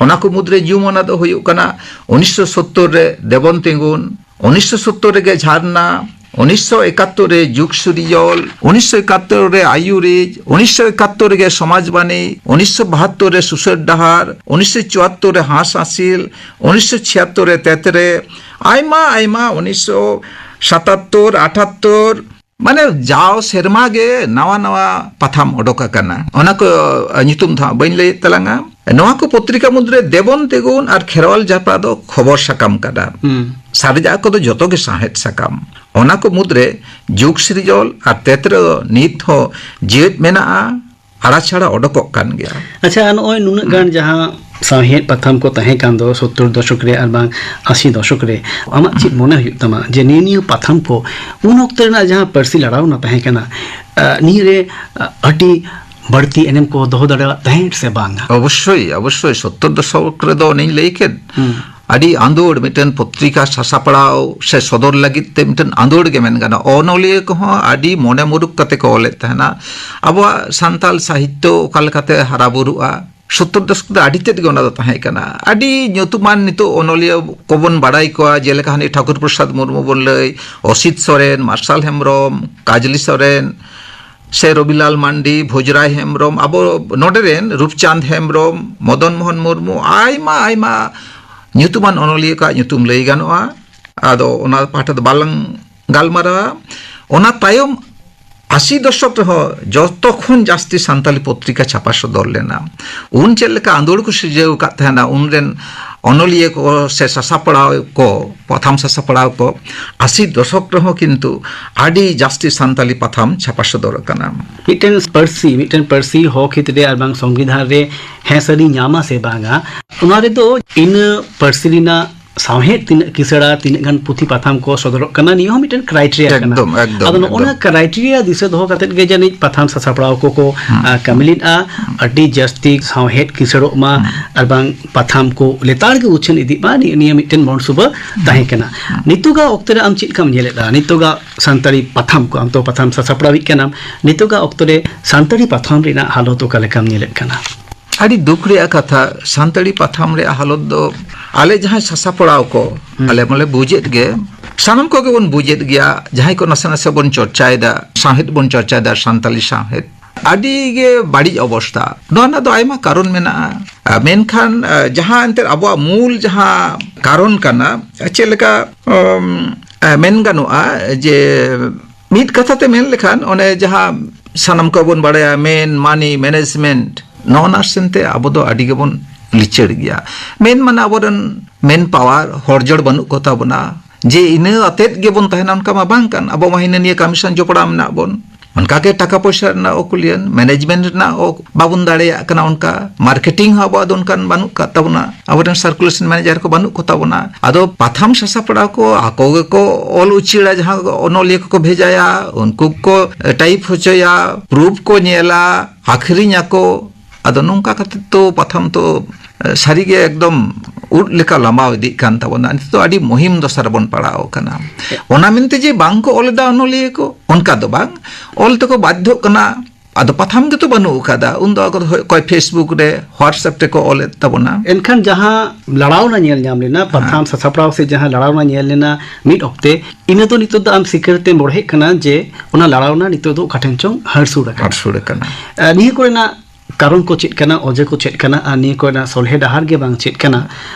ᱚᱱᱟ ᱠᱚ ᱢᱩᱫᱽᱨᱮ ᱧᱩᱢ ᱟᱱᱟᱜ ᱫᱚ ᱦᱩᱭᱩᱜ ᱠᱟᱱᱟ ᱩᱱᱤᱥᱥᱚ ᱥᱳᱛᱛᱳᱨ ᱨᱮ ᱫᱮᱵᱚᱱ ᱛᱤᱸᱜᱩᱱ, ᱩᱱᱤᱥᱥᱚ ᱥᱳᱛᱛᱳᱨ ᱨᱮᱜᱮ ᱡᱷᱟᱨᱱᱟ, ᱩᱱᱤᱥᱥᱚ ᱮᱠᱟᱛᱛᱳᱨ ᱨᱮ ᱡᱩᱜᱽ ᱥᱤᱨᱡᱚᱞ, ᱩᱱᱤᱥᱥᱚ ᱮᱠᱟᱛᱛᱳᱨ ᱨᱮ ᱟᱹᱭᱩᱨᱤᱡ, ᱩᱱᱤᱥᱥᱚ ᱮᱠᱟᱛᱛᱳᱨ ᱨᱮᱜᱮ ᱥᱚᱢᱟᱡᱽᱵᱟᱱᱤ, ᱩᱱᱤᱥᱥᱚ ᱵᱟᱦᱟᱛᱛᱳᱨ ᱨᱮ ᱥᱩᱥᱟᱹᱨ ᱰᱟᱦᱟᱨ, ᱩᱱᱤᱥᱥᱚ ᱪᱩᱣᱟᱛᱛᱳᱨ ᱨᱮ ᱦᱟᱸᱥ ᱦᱟᱸᱥᱤᱞ, ᱩᱱᱤᱥᱥᱚ ᱪᱷᱤᱭᱟᱛᱛᱳᱨ ᱨᱮ ᱛᱮᱛᱨᱮ, ᱟᱭᱢᱟ ᱟᱭᱢᱟ ᱩᱱᱤᱥᱥᱚ ᱥᱟᱛᱟᱛᱛᱳᱨ, ᱟᱴᱷᱟᱛᱛᱳᱨ, ᱢᱟᱱᱮ ᱡᱟᱣ ᱥᱮᱨᱢᱟ ᱜᱮ ᱱᱟᱣᱟ ᱱᱟᱣᱟ ᱯᱟᱛᱷᱟᱢ ᱚᱰᱚᱠ ᱟᱠᱟᱱᱟ᱾ ᱚᱱᱟ ᱠᱚ ᱧᱩᱛᱩᱢ ᱫᱚ ᱦᱟᱸᱜ ᱵᱟᱹᱧ ᱞᱟᱹᱭᱮᱫ ᱛᱟᱞᱟᱝᱟ᱾ ᱱᱚᱣᱟ ᱠᱚ ᱯᱚᱛᱨᱤᱠᱟ ᱢᱩᱫᱽᱨᱮ ᱫᱮᱵᱚᱱ ᱛᱮᱜᱩᱱ ᱟᱨ ᱠᱷᱮᱨᱣᱟᱞ ᱡᱟᱯᱲᱟ ᱫᱚ ᱠᱷᱚᱵᱚᱨ ᱥᱟᱠᱟᱢ ᱠᱟᱱᱟ᱾ ᱦᱩᱸ᱾ ᱥᱟᱨᱮᱡᱟᱜ ᱠᱚᱫᱚ ᱡᱚᱛᱚ ᱜᱮ ᱥᱟᱶᱦᱮᱫ ᱥᱟᱠᱟᱢ᱾ ᱚᱱᱟ ᱠᱚ ᱢᱩᱫᱽᱨᱮ ᱡᱩᱜᱽ ᱥᱤᱨᱡᱚᱞ ᱟᱨ ᱛᱮᱛᱨᱮ ᱫᱚ ᱱᱤᱛ ᱦᱚᱸ ᱡᱤᱣᱮᱫ ᱢᱮᱱᱟᱜᱼᱟ, ᱟᱲᱟᱪᱷᱟᱲᱟ ᱚᱰᱚᱠᱚᱜ ᱠᱟᱱ ᱜᱮᱭᱟ᱾ ᱟᱪᱪᱷᱟ, ᱱᱚᱜᱼᱚᱭ ᱱᱩᱱᱟᱹᱜ ᱜᱟᱱ ᱡᱟᱦᱟᱸ ᱥᱟᱶᱦᱮᱫ ᱯᱟᱛᱷᱟᱢ ᱠᱚ ᱛᱟᱦᱮᱸ ᱠᱟᱱ ᱫᱚ ᱥᱳᱛᱛᱳᱨ ᱫᱚᱥᱚᱠ ᱨᱮ ᱟᱨ ᱵᱟᱝ ᱟᱥᱤ ᱫᱚᱥᱚᱠ ᱨᱮ, ᱟᱢᱟᱜ ᱪᱮᱫ ᱢᱚᱱᱮ ᱦᱩᱭᱩᱜ ᱛᱟᱢᱟ ᱡᱮ ᱱᱤᱭᱟᱹ ᱱᱤᱭᱟᱹ ᱯᱟᱛᱷᱟᱢ ᱠᱚ ᱩᱱ ᱚᱠᱛᱚ ᱨᱮᱱᱟᱜ ᱡᱟᱦᱟᱸ ᱯᱟᱹᱨᱥᱤ ᱞᱟᱲᱟᱣᱱᱟ ᱛᱟᱦᱮᱸ ᱠᱟᱱᱟ, ᱟᱸ, ᱱᱤᱭᱟᱹ ᱨᱮ, ᱟᱸ, ᱟᱹᱰᱤ ᱵᱟᱹᱲᱛᱤ ᱮᱱᱮᱢ ᱠᱚ ᱫᱚᱦᱚ ᱫᱟᱲᱮᱭᱟᱜ ᱛᱟᱦᱮᱸᱫ ᱥᱮ ᱵᱟᱝᱟ? ᱚᱵᱚᱥᱥᱳᱭ, ᱚᱵᱚᱥᱥᱳᱭ, ᱥᱳᱛᱛᱳᱨ ᱫᱚᱥᱚᱠ ᱨᱮᱫᱚ ᱚᱱᱮᱧ ᱞᱟᱹᱭ ᱠᱮᱫ, ᱦᱩᱸ᱾ ᱟᱹᱰᱤ ᱟᱸᱫᱳᱲ, ᱢᱤᱫᱴᱮᱱ ᱯᱚᱛᱨᱤᱠᱟ ᱥᱟᱥᱟᱯᱲᱟᱣ ᱥᱮ ᱥᱚᱫᱚᱨ ᱞᱟᱹᱜᱤᱫ ᱛᱮ ᱢᱤᱫᱴᱮᱱ ᱟᱸᱫᱳᱲ ᱜᱮ ᱢᱮᱱ ᱜᱟᱱᱚᱜᱼᱟ᱾ ᱚᱱᱚᱞᱤᱭᱟᱹ ᱠᱚᱦᱚᱸ ᱟᱹᱰᱤ ᱢᱚᱱᱮ ᱢᱩᱨᱩᱠ ᱠᱟᱛᱮ ᱠᱚ ᱚᱞᱮᱫ ᱛᱟᱦᱮᱱᱟ᱾ ᱟᱵᱚᱣᱟᱜ ᱥᱟᱱᱛᱟᱞ ᱥᱟᱦᱤᱛᱛᱚ ᱚᱠᱟ ᱞᱮᱠᱟᱛᱮ ᱦᱟᱨᱟ ᱵᱩᱨᱩᱜᱼᱟ, ᱥᱳᱛᱛᱚᱨ ᱫᱚᱥᱚᱠ ᱫᱚ ᱟᱹᱰᱤ ᱛᱮᱫ ᱜᱮ ᱚᱱᱟ ᱫᱚ ᱛᱟᱦᱮᱸ ᱠᱟᱱᱟ᱾ ᱟᱹᱰᱤ ᱧᱩᱛᱩᱢᱟᱱ ᱱᱤᱛᱚᱜ ᱚᱱᱚᱞᱤᱭᱟᱹ ᱠᱚᱵᱚᱱ ᱵᱟᱲᱟᱭ ᱠᱚᱣᱟ, ᱡᱮᱞᱮᱠᱟ ᱦᱟᱹᱱᱤ ᱴᱷᱟᱠᱩᱨ ᱯᱨᱚᱥᱟᱫᱽ ᱢᱩᱨᱢᱩ ᱵᱚᱱ ᱞᱟᱹᱭ, ᱚᱥᱤᱛ ᱥᱚᱨᱮᱱ, ᱢᱟᱨᱥᱟᱞ ᱦᱮᱢᱵᱨᱚᱢ, ᱠᱟᱡᱽᱞᱤ ᱥᱚᱨᱮᱱ, ᱥᱮ ᱨᱚᱵᱤᱞᱟᱞ ᱢᱟᱱᱰᱤ, ᱵᱷᱳᱡᱽᱨᱟᱭ ᱦᱮᱢᱵᱨᱚᱢ, ᱟᱵᱚ ᱱᱚᱰᱮ ᱨᱮᱱ ᱨᱩᱯᱪᱟᱸᱫᱽ ᱦᱮᱢᱵᱨᱚᱢ, ᱢᱚᱫᱚᱱ ᱢᱳᱦᱚᱱ ᱢᱩᱨᱢᱩ, ᱟᱭᱢᱟ ᱟᱭᱢᱟ ᱧᱩᱛᱩᱢᱟᱱ ᱚᱱᱚᱞᱤᱭᱟᱹ ᱠᱚᱣᱟᱜ ᱧᱩᱛᱩᱢ ᱞᱟᱹᱭ ᱜᱟᱱᱚᱜᱼᱟ᱾ ᱟᱫᱚ ᱚᱱᱟ ᱯᱟᱦᱴᱟ ᱫᱚ ᱵᱟᱞᱟᱝ ᱜᱟᱞᱢᱟᱨᱟᱣᱟ᱾ ᱚᱱᱟ ᱛᱟᱭᱚᱢ ᱟᱥᱤ ᱫᱚᱥᱚᱠ ᱨᱮᱦᱚᱸ ᱡᱚᱛᱚ ᱠᱷᱚᱱ ᱡᱟᱹᱥᱛᱤ ᱥᱟᱱᱛᱟᱞᱤ ᱯᱚᱛᱨᱤᱠᱟ ᱪᱷᱟᱯᱟ ᱥᱚᱫᱚᱨ ᱞᱮᱱᱟ᱾ ᱩᱱ ᱪᱮᱫ ᱞᱮᱠᱟ ᱟᱸᱫᱳᱲ ᱠᱚ ᱥᱤᱨᱡᱟᱹᱣ ᱟᱠᱟᱫ ᱛᱟᱦᱮᱱᱟ, ᱩᱱ ᱨᱮᱱ ᱚᱱᱚᱞᱤᱭᱟᱹ ᱠᱚ ᱥᱮ ᱥᱟᱥᱟᱯᱲᱟᱣ ᱠᱚ, ᱯᱟᱛᱷᱟᱢ ᱥᱟᱥᱟᱯᱲᱟᱣ ᱠᱚ, ᱟᱥᱤ ᱫᱚᱥᱚᱠ ᱨᱮᱦᱚᱸ ᱠᱤᱱᱛᱩ ᱟᱹᱰᱤ ᱡᱟᱹᱥᱛᱤ ᱥᱟᱱᱛᱟᱞᱤ ᱯᱟᱛᱷᱟᱢ ᱪᱷᱟᱯᱟ ᱥᱚᱫᱚᱨ ᱟᱠᱟᱱᱟ᱾ ᱢᱤᱫᱴᱮᱱ ᱯᱟᱹᱨᱥᱤ, ᱢᱤᱫᱴᱮᱱ ᱯᱟᱹᱨᱥᱤ ᱦᱚᱠ ᱦᱤᱛ ᱨᱮ ᱟᱨ ᱵᱟᱝ ᱥᱚᱝᱵᱤᱫᱷᱟᱱ ᱨᱮ ᱦᱮᱸ ᱥᱟᱹᱨᱤ ᱧᱟᱢᱟ ᱥᱮ ᱵᱟᱝᱟ, ᱚᱱᱟ ᱨᱮᱫᱚ ᱤᱱᱟᱹ ᱯᱟᱹᱨᱥᱤ ᱨᱮᱱᱟᱜ ᱥᱟᱶᱦᱮᱫ ᱛᱤᱱᱟᱹᱜ ᱠᱤᱥᱟᱹᱲᱟ, ᱛᱤᱱᱟᱹᱜ ᱜᱟᱱ ᱯᱩᱛᱷᱤ ᱯᱟᱛᱷᱟᱢ ᱠᱚ ᱥᱚᱫᱚᱨᱚᱜ ᱠᱟᱱᱟ, ᱱᱤᱭᱟᱹ ᱦᱚᱸ ᱢᱤᱫᱴᱮᱱ ᱠᱨᱟᱭᱴᱮᱨᱤᱭᱟ ᱠᱟᱱᱟ᱾ ᱮᱠᱫᱚᱢ, ᱮᱠᱫᱚᱢ, ᱟᱫᱚ ᱱᱚᱜᱼᱚ ᱱᱟ ᱮᱠᱫᱚᱢ᱾ ᱠᱨᱟᱭᱴᱮᱨᱤᱭᱟ ᱫᱤᱥᱟᱹ ᱫᱚᱦᱚ ᱠᱟᱛᱮᱫ ᱜᱮ ᱡᱟᱹᱱᱤᱡ ᱯᱟᱛᱷᱟᱢ ᱥᱟᱥᱟᱯᱲᱟᱣ ᱠᱚᱠᱚ ᱟ, ᱠᱟᱹᱢᱤ ᱞᱮᱫᱼᱟ᱾ ᱟᱹᱰᱤ ᱡᱟᱹᱥᱛᱤ ᱥᱟᱶᱦᱮᱫ ᱠᱤᱥᱟᱹᱲᱚᱜ ᱢᱟ ᱟᱨ ᱵᱟᱝ ᱯᱟᱛᱷᱟᱢ ᱠᱚ ᱞᱮᱛᱟᱲ ᱜᱮ ᱩᱪᱷᱟᱹᱱ ᱤᱫᱤᱜ ᱢᱟ, ᱱᱤᱭᱟᱹ, ᱱᱤᱭᱟᱹ ᱢᱤᱫᱴᱮᱱ ᱢᱚᱱ ᱥᱩᱵᱟᱹ ᱛᱟᱦᱮᱸ ᱠᱟᱱᱟ᱾ ᱱᱤᱛᱚᱜᱟᱜ ᱚᱠᱛᱚ ᱨᱮ ᱟᱢ ᱪᱮᱫ ᱞᱮᱠᱟᱢ ᱧᱮᱞᱮᱫᱼᱟ? ᱱᱤᱛᱚᱜᱟᱜ ᱥᱟᱱᱛᱟᱲᱤ ᱯᱟᱛᱷᱟᱢ ᱠᱚ, ᱟᱢ ᱛᱚ ᱯᱟᱛᱷᱟᱢ ᱥᱟᱥᱟᱯᱲᱟᱣᱤᱡ ᱠᱟᱱᱟᱢ, ᱱᱤᱛᱚᱜᱟᱜ ᱚᱠᱛᱚ ᱨᱮ ᱥᱟᱱᱛᱟᱲᱤ ᱯᱟᱛᱷᱟᱢ ᱨᱮᱱᱟᱜ ᱦᱟᱞᱚᱛ ᱚᱠᱟ ᱞᱮᱠᱟᱢ ᱧᱮᱞᱮᱫ ᱠᱟᱱᱟ? ᱟᱹᱰᱤ ᱫᱩᱠ ᱨᱮᱭᱟᱜ ᱠᱟᱛᱷᱟ, ᱥᱟᱱᱛᱟᱲᱤ ᱯᱟᱛᱷᱟᱢ ᱨᱮᱭᱟᱜ ᱦᱟᱞᱚᱛ ᱫᱚ ᱟᱞᱮ ᱡᱟᱦᱟᱸᱭ ᱥᱟᱥᱟᱯᱲᱟᱣ ᱠᱚ, ᱟᱞᱮ ᱢᱟᱞᱮ ᱵᱩᱡᱮᱫ ᱜᱮ, ᱥᱟᱱᱟᱢ ᱠᱚᱜᱮ ᱵᱚᱱ ᱵᱩᱡᱮᱫ ᱜᱮᱭᱟ, ᱡᱟᱦᱟᱸᱭ ᱠᱚ ᱱᱟᱥᱮ ᱱᱟᱥᱮ ᱵᱚᱱ ᱪᱚᱨᱪᱟᱭᱮᱫᱟ, ᱥᱟᱶᱦᱮᱫ ᱵᱚᱱ ᱪᱚᱨᱪᱟᱭᱮᱫᱟ, ᱥᱟᱱᱛᱟᱞᱤ ᱥᱟᱶᱦᱮᱫ, ᱟᱹᱰᱤ ᱜᱮ ᱵᱟᱹᱲᱤᱡ ᱚᱵᱚᱥᱛᱟ᱾ ᱱᱚᱣᱟ ᱨᱮᱱᱟᱜ ᱫᱚ ᱟᱭᱢᱟ ᱠᱟᱨᱚᱱ ᱢᱮᱱᱟᱜᱼᱟ᱾ ᱟ, ᱢᱮᱱᱠᱷᱟᱱ, ᱟ, ᱡᱟᱦᱟᱸ ᱮᱱᱛᱮᱫ ᱟᱵᱚᱣᱟᱜ ᱢᱩᱞ ᱡᱟᱦᱟᱸ ᱠᱟᱨᱚᱱ ᱠᱟᱱᱟ, ᱪᱮᱫ ᱞᱮᱠᱟ, ᱩᱢ, ᱟ, ᱢᱮᱱ ᱜᱟᱱᱚᱜᱼᱟ ᱡᱮ ᱢᱤᱫ ᱠᱟᱛᱷᱟ ᱛᱮ ᱢᱮᱱ ᱞᱮᱠᱷᱟᱱ ᱚᱱᱮ ᱡᱟᱦᱟᱸ ᱥᱟᱱᱟᱢ ᱠᱚᱵᱚᱱ ᱵᱟᱲᱟᱭᱟ ᱢᱮᱱ, ᱢᱟᱱᱤ, ᱢᱮᱱᱮᱡᱽᱢᱮᱱᱴ, ᱱᱚᱜᱼᱚ ᱱᱟ ᱥᱮᱱ ᱛᱮ ᱟᱵᱚ ᱫᱚ ᱟᱹᱰᱤ ᱜᱮᱵᱚᱱ ᱞᱤᱪᱟᱹᱲ ᱜᱮᱭᱟ᱾ ᱢᱮᱱ ᱢᱟᱱᱮ ᱟᱵᱚᱨᱮᱱ ᱢᱮᱱ ᱯᱟᱣᱟᱨ, ᱦᱚᱲ ᱡᱚᱲ ᱵᱟᱹᱱᱩᱜ ᱠᱚ ᱛᱟᱵᱚᱱᱟ, ᱡᱮ ᱤᱱᱟᱹ ᱟᱛᱮᱫ ᱜᱮᱵᱚᱱ ᱛᱟᱦᱮᱱᱟ ᱚᱱᱠᱟ ᱢᱟ ᱵᱟᱝ ᱠᱟᱱ᱾ ᱟᱵᱚ ᱢᱟ ᱦᱤᱱᱟᱹ ᱱᱤᱭᱟᱹ ᱠᱟᱹᱢᱤ ᱥᱟᱶ ᱡᱚᱯᱲᱟᱣ ᱢᱮᱱᱟᱜ ᱵᱚᱱ᱾ ᱚᱱᱠᱟᱜᱮ ᱴᱟᱠᱟ ᱯᱚᱭᱥᱟ ᱨᱮᱱᱟᱜ ᱚᱠᱩᱞᱤᱭᱟᱹᱱ, ᱢᱮᱱᱮᱡᱽᱢᱮᱱᱴ ᱨᱮᱱᱟᱜ ᱚ-, ᱵᱟᱵᱚᱱ ᱫᱟᱲᱮᱭᱟᱜ ᱠᱟᱱᱟ, ᱚᱱᱠᱟ ᱢᱟᱨᱠᱮᱴᱤᱝ ᱦᱚᱸ ᱟᱵᱚᱣᱟᱜ ᱫᱚ ᱚᱱᱠᱟᱱ ᱵᱟᱹᱱᱩᱜ ᱠᱟᱫ ᱛᱟᱵᱚᱱᱟ, ᱟᱵᱚᱨᱮᱱ ᱥᱟᱨᱠᱩᱞᱮᱥᱚᱱ ᱢᱮᱱᱮᱡᱟᱨ ᱠᱚ ᱵᱟᱹᱱᱩᱜ ᱠᱚ ᱛᱟᱵᱚᱱᱟ᱾ ᱟᱫᱚ ᱯᱟᱛᱷᱟᱢ ᱥᱟᱥᱟᱯᱲᱟᱣ ᱠᱚ ᱟᱠᱚ ᱜᱮᱠᱚ ᱚᱞ ᱩᱪᱟᱹᱲᱟ, ᱡᱟᱦᱟᱸ ᱚᱱᱚᱞᱤᱭᱟᱹ ᱠᱚᱠᱚ ᱵᱷᱮᱡᱟᱭᱟ, ᱩᱱᱠᱩ ᱠᱚ ᱴᱟᱭᱤᱯ ᱦᱚᱪᱚᱭᱟ, ᱯᱨᱩᱯᱷ ᱠᱚ ᱧᱮᱞᱟ, ᱟᱠᱷᱨᱤᱧ ᱟᱠᱚ, ᱟᱫᱚ ᱱᱚᱝᱠᱟ ᱠᱟᱛᱮ ᱛᱚ ᱯᱟᱛᱷᱟᱢ ᱛᱚ, ᱮ, ᱥᱟᱹᱨᱤᱜᱮ ᱮᱠᱫᱚᱢ ᱩᱫ ᱞᱮᱠᱟ ᱞᱟᱢᱟᱣ ᱤᱫᱤᱜ ᱠᱟᱱ ᱛᱟᱵᱚᱱᱟ᱾ ᱱᱤᱛᱚᱜ ᱫᱚ ᱟᱹᱰᱤ ᱢᱩᱦᱤᱢ ᱫᱚᱥᱟ ᱨᱮᱵᱚᱱ ᱯᱟᱲᱟᱣ ᱟᱠᱟᱱᱟ᱾ ᱚᱱᱟ ᱢᱮᱱᱛᱮ ᱡᱮ ᱵᱟᱝ ᱠᱚ ᱚᱞ ᱮᱫᱟ ᱚᱱᱚᱞᱤᱭᱟᱹ ᱠᱚ, ᱚᱱᱠᱟ ᱫᱚ ᱵᱟᱝ, ᱚᱞ ᱛᱮᱠᱚ ᱵᱟᱫᱽᱫᱷᱚᱜ ᱠᱟᱱᱟ᱾ ᱟᱫᱚ ᱯᱟᱛᱷᱟᱢ ᱜᱮᱛᱚ ᱵᱟᱹᱱᱩᱜ ᱟᱠᱟᱫᱟ, ᱩᱱᱫᱚ ᱟᱠᱚ ᱫᱚ ᱦᱳᱭ ᱚᱠᱚᱭ Facebook ᱨᱮ, WhatsApp ᱨᱮᱠᱚ ᱚᱞᱮᱫ ᱛᱟᱵᱚᱱᱟ᱾ ᱮᱱᱠᱷᱟᱱ ᱡᱟᱦᱟᱸ ᱞᱟᱲᱟᱣᱱᱟ ᱧᱮᱞ ᱧᱟᱢ ᱞᱮᱱᱟ, ᱦᱮᱸ᱾ ᱯᱟᱛᱷᱟᱢ ᱥᱟᱥᱟᱯᱲᱟᱣ ᱥᱮ ᱡᱟᱦᱟᱸ ᱞᱟᱲᱟᱣᱱᱟ ᱧᱮᱞ ᱞᱮᱱᱟ ᱢᱤᱫ ᱚᱠᱛᱮ, ᱤᱱᱟᱹ ᱫᱚ ᱱᱤᱛᱚᱜ ᱫᱚ ᱟᱢ ᱥᱤᱠᱟᱹᱨ ᱛᱮᱢ ᱵᱚᱲᱦᱮᱜ ᱠᱟᱱᱟ ᱡᱮ ᱚᱱᱟ ᱞᱟᱲᱟᱣᱱᱟ ᱱᱤᱛᱚᱜ ᱫᱚ ᱚᱠᱟ ᱴᱷᱮᱱ ᱪᱚᱝ ᱦᱟᱹᱨ ᱥᱩᱨ ᱟᱠᱟᱱᱟ᱾ ᱦᱟᱹᱨ ᱥᱩᱨ ᱟᱠᱟᱱᱟ᱾ ᱟᱨ ᱱᱤᱭᱟᱹ ᱠᱚᱨᱮᱱᱟᱜ ᱠᱟᱨᱚᱱ ᱠᱚ ᱪᱮᱫ ᱠᱟᱱᱟ, ᱚᱡᱮ ᱠᱚ ᱪᱮᱫ ᱠᱟᱱᱟ, ᱟᱨ ᱱᱤᱭᱟᱹ ᱠᱚᱨᱮᱱᱟᱜ ᱥᱚᱞᱦᱮ ᱰᱟᱦᱟᱨ ᱜᱮ ᱵᱟᱝ ᱪᱮᱫ ᱠᱟᱱᱟ,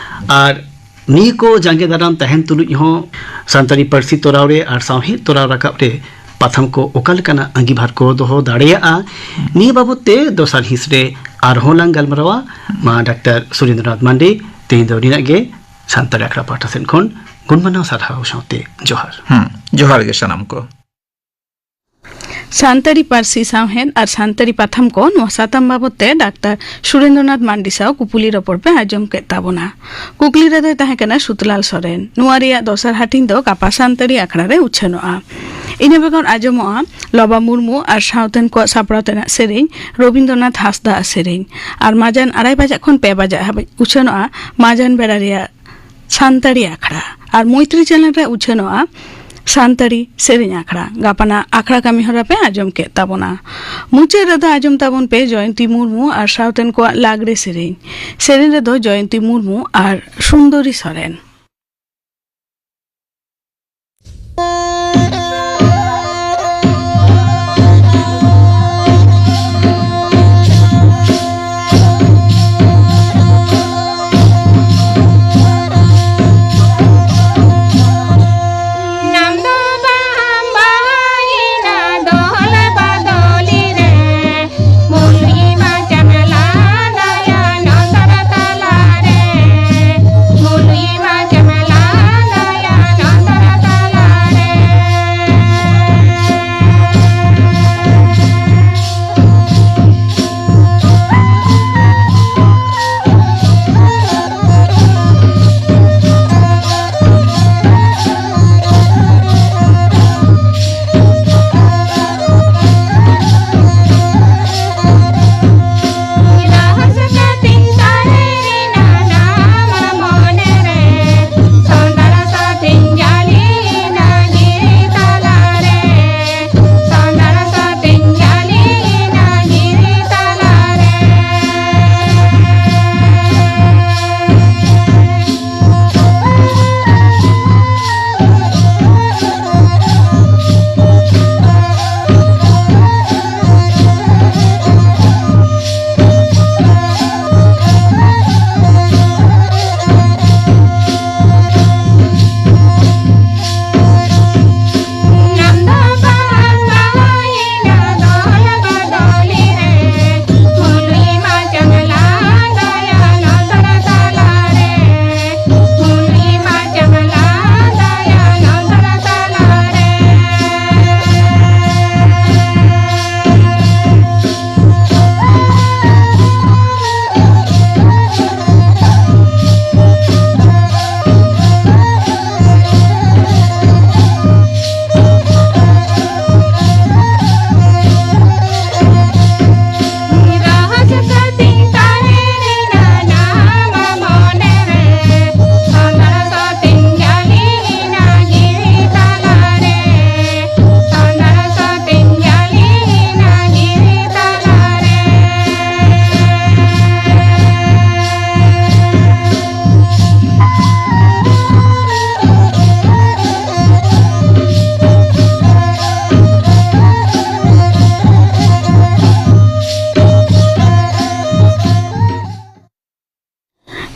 ᱟᱨ ᱱᱤᱭᱟᱹ ᱠᱚ ᱡᱟᱸᱜᱮ ᱫᱟᱨᱟᱢ ᱛᱟᱦᱮᱱ ᱛᱩᱞᱩᱡ ᱦᱚᱸ ᱥᱟᱱᱛᱟᱲᱤ ᱯᱟᱹᱨᱥᱤ ᱛᱚᱨᱟᱣ ᱨᱮ ᱟᱨ ᱥᱟᱶᱦᱮᱫ ᱛᱚᱨᱟᱣ ᱨᱟᱠᱟᱵ ᱨᱮ ᱯᱟᱛᱷᱟᱢ ᱠᱚ ᱚᱠᱟ ᱞᱮᱠᱟᱱᱟᱜ ᱟᱸᱜᱤᱵᱷᱟᱨ ᱠᱚ ᱫᱚᱦᱚ ᱫᱟᱲᱮᱭᱟᱜᱼᱟ, ᱱᱤᱭᱟᱹ ᱵᱟᱵᱚᱫ ᱛᱮ ᱫᱚᱥᱟᱨ ᱦᱤᱸᱥ ᱨᱮ ᱟᱨᱦᱚᱸ ᱞᱟᱝ ᱜᱟᱞᱢᱟᱨᱟᱣᱟ᱾ ᱢᱟ ᱰᱟᱠᱛᱟᱨ ᱥᱩᱨᱮᱱᱫᱨᱚᱱᱟᱛᱷ ᱢᱟᱱᱰᱤ, ᱛᱮᱦᱮᱧ ᱫᱚ ᱱᱤᱱᱟᱹᱜ ᱜᱮ᱾ ᱥᱟᱱᱛᱟᱲᱤ ᱟᱠᱷᱲᱟ ᱯᱟᱦᱴᱟ ᱥᱮᱫ ᱠᱷᱚᱱ ᱜᱩᱱᱢᱟᱱᱟᱣ ᱥᱟᱨᱦᱟᱣ ᱥᱟᱶᱛᱮ ᱡᱚᱦᱟᱨ᱾ ᱦᱩᱸ, ᱡᱚᱦᱟᱨ ᱜᱮ ᱥᱟᱱᱟᱢ ᱠᱚ᱾ ᱥᱟᱱᱛᱟᱲᱤ ᱯᱟᱹᱨᱥᱤ ᱥᱟᱶᱦᱮᱫ ᱟᱨ ᱥᱟᱱᱛᱟᱲᱤ ᱯᱟᱛᱷᱟᱢ ᱠᱚ, ᱱᱚᱣᱟ ᱥᱟᱛᱟᱢ ᱵᱟᱵᱚᱫ ᱛᱮ ᱰᱟᱠᱛᱟᱨ ᱥᱩᱨᱮᱱᱫᱨᱚᱱᱟᱛᱷ ᱢᱟᱱᱰᱤ ᱥᱟᱶ ᱠᱩᱯᱩᱞᱤ ᱨᱚᱯᱚᱲ ᱯᱮ ᱟᱸᱡᱚᱢ ᱠᱮᱫ ᱛᱟᱵᱚᱱᱟ᱾ ᱠᱩᱠᱞᱤ ᱨᱮᱫᱚᱭ ᱛᱟᱦᱮᱸ ᱠᱟᱱᱟ ᱥᱩᱛᱞᱟᱞ ᱥᱚᱨᱮᱱ᱾ ᱱᱚᱣᱟ ᱨᱮᱭᱟᱜ ᱫᱚᱥᱟᱨ ᱦᱟᱹᱴᱤᱧ ᱫᱚ ᱜᱟᱯᱟ ᱥᱟᱱᱛᱟᱲᱤ ᱟᱠᱷᱲᱟ ᱨᱮ ᱩᱪᱷᱟᱹᱱᱚᱜᱼᱟ᱾ ᱤᱱᱟᱹ ᱵᱮᱜᱚᱨ ᱟᱸᱡᱚᱢᱚᱜᱼᱟ ᱞᱚᱵᱟ ᱢᱩᱨᱢᱩ ᱟᱨ ᱥᱟᱶᱛᱮᱱ ᱠᱚᱣᱟᱜ ᱥᱟᱯᱲᱟᱣ ᱛᱮᱱᱟᱜ ᱥᱮᱨᱮᱧ, ᱨᱚᱵᱤᱱᱫᱨᱚᱱᱟᱛᱷ ᱦᱟᱸᱥᱫᱟ ᱟᱜ ᱥᱮᱨᱮᱧ᱾ ᱟᱨ ᱢᱟᱡᱟᱱ ᱟᱲᱟᱭ ᱵᱟᱡᱟᱜ ᱠᱷᱚᱱ ᱯᱮ ᱵᱟᱡᱟᱜ ᱦᱟᱹᱵᱤᱡ ᱩᱪᱷᱟᱹᱱᱚᱜᱼᱟ ᱢᱟᱡᱟᱱ ᱵᱮᱲᱟ ᱨᱮᱭᱟᱜ ᱥᱟᱱᱛᱟᱲᱤ ᱟᱠᱷᱲᱟ᱾ ᱟᱨ ᱢᱳᱭᱛᱨᱤ ᱪᱮᱱᱮᱞ ᱨᱮ ᱩᱪᱷᱟᱹᱱᱚᱜᱼᱟ ᱥᱟᱱᱛᱟᱲᱤ ᱥᱮᱨᱮᱧ ᱟᱠᱷᱲᱟ᱾ ᱜᱟᱯᱟᱱᱟᱜ ᱟᱠᱷᱲᱟ ᱠᱟᱹᱢᱤ ᱦᱚᱨᱟ ᱯᱮ ᱟᱸᱡᱚᱢ ᱠᱮᱫ ᱛᱟᱵᱚᱱᱟ᱾ ᱢᱩᱪᱟᱹᱫ ᱨᱮᱫᱚ ᱟᱸᱡᱚᱢ ᱛᱟᱵᱚᱱ ᱯᱮ ᱡᱚᱭᱚᱱᱛᱤ ᱢᱩᱨᱢᱩ ᱟᱨ ᱥᱟᱶᱛᱮᱱ ᱠᱚᱣᱟᱜ ᱞᱟᱜᱽᱲᱮ ᱥᱮᱨᱮᱧ᱾ ᱥᱮᱨᱮᱧ ᱨᱮᱫᱚ ᱡᱚᱭᱚᱱᱛᱤ ᱢᱩᱨᱢᱩ ᱟᱨ ᱥᱩᱱᱫᱚᱨᱤ ᱥᱚᱨᱮᱱ᱾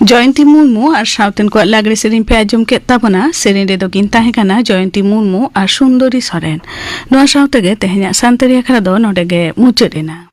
ᱡᱚᱭᱚᱱᱛᱤ ᱢᱩᱨᱢᱩ ᱟᱨ ᱥᱟᱶᱛᱮᱱ ᱠᱚᱣᱟᱜ ᱞᱟᱜᱽᱲᱮ ᱥᱮᱨᱮᱧ ᱯᱮ ᱟᱸᱡᱚᱢ ᱠᱮᱫ ᱛᱟᱵᱚᱱᱟ᱾ ᱥᱮᱨᱮᱧ ᱨᱮᱫᱚ ᱠᱤᱱ ᱛᱟᱦᱮᱸ ᱠᱟᱱᱟ ᱡᱚᱭᱚᱱᱛᱤ ᱢᱩᱨᱢᱩ ᱟᱨ ᱥᱩᱱᱫᱚᱨᱤ ᱥᱚᱨᱮᱱ᱾ ᱱᱚᱣᱟ ᱥᱟᱶ ᱛᱮᱜᱮ ᱛᱮᱦᱮᱧᱟᱜ ᱥᱟᱱᱛᱟᱲᱤ ᱟᱠᱷᱲᱟ ᱫᱚ ᱱᱚᱰᱮ ᱜᱮ ᱢᱩᱪᱟᱹᱫ ᱮᱱᱟ᱾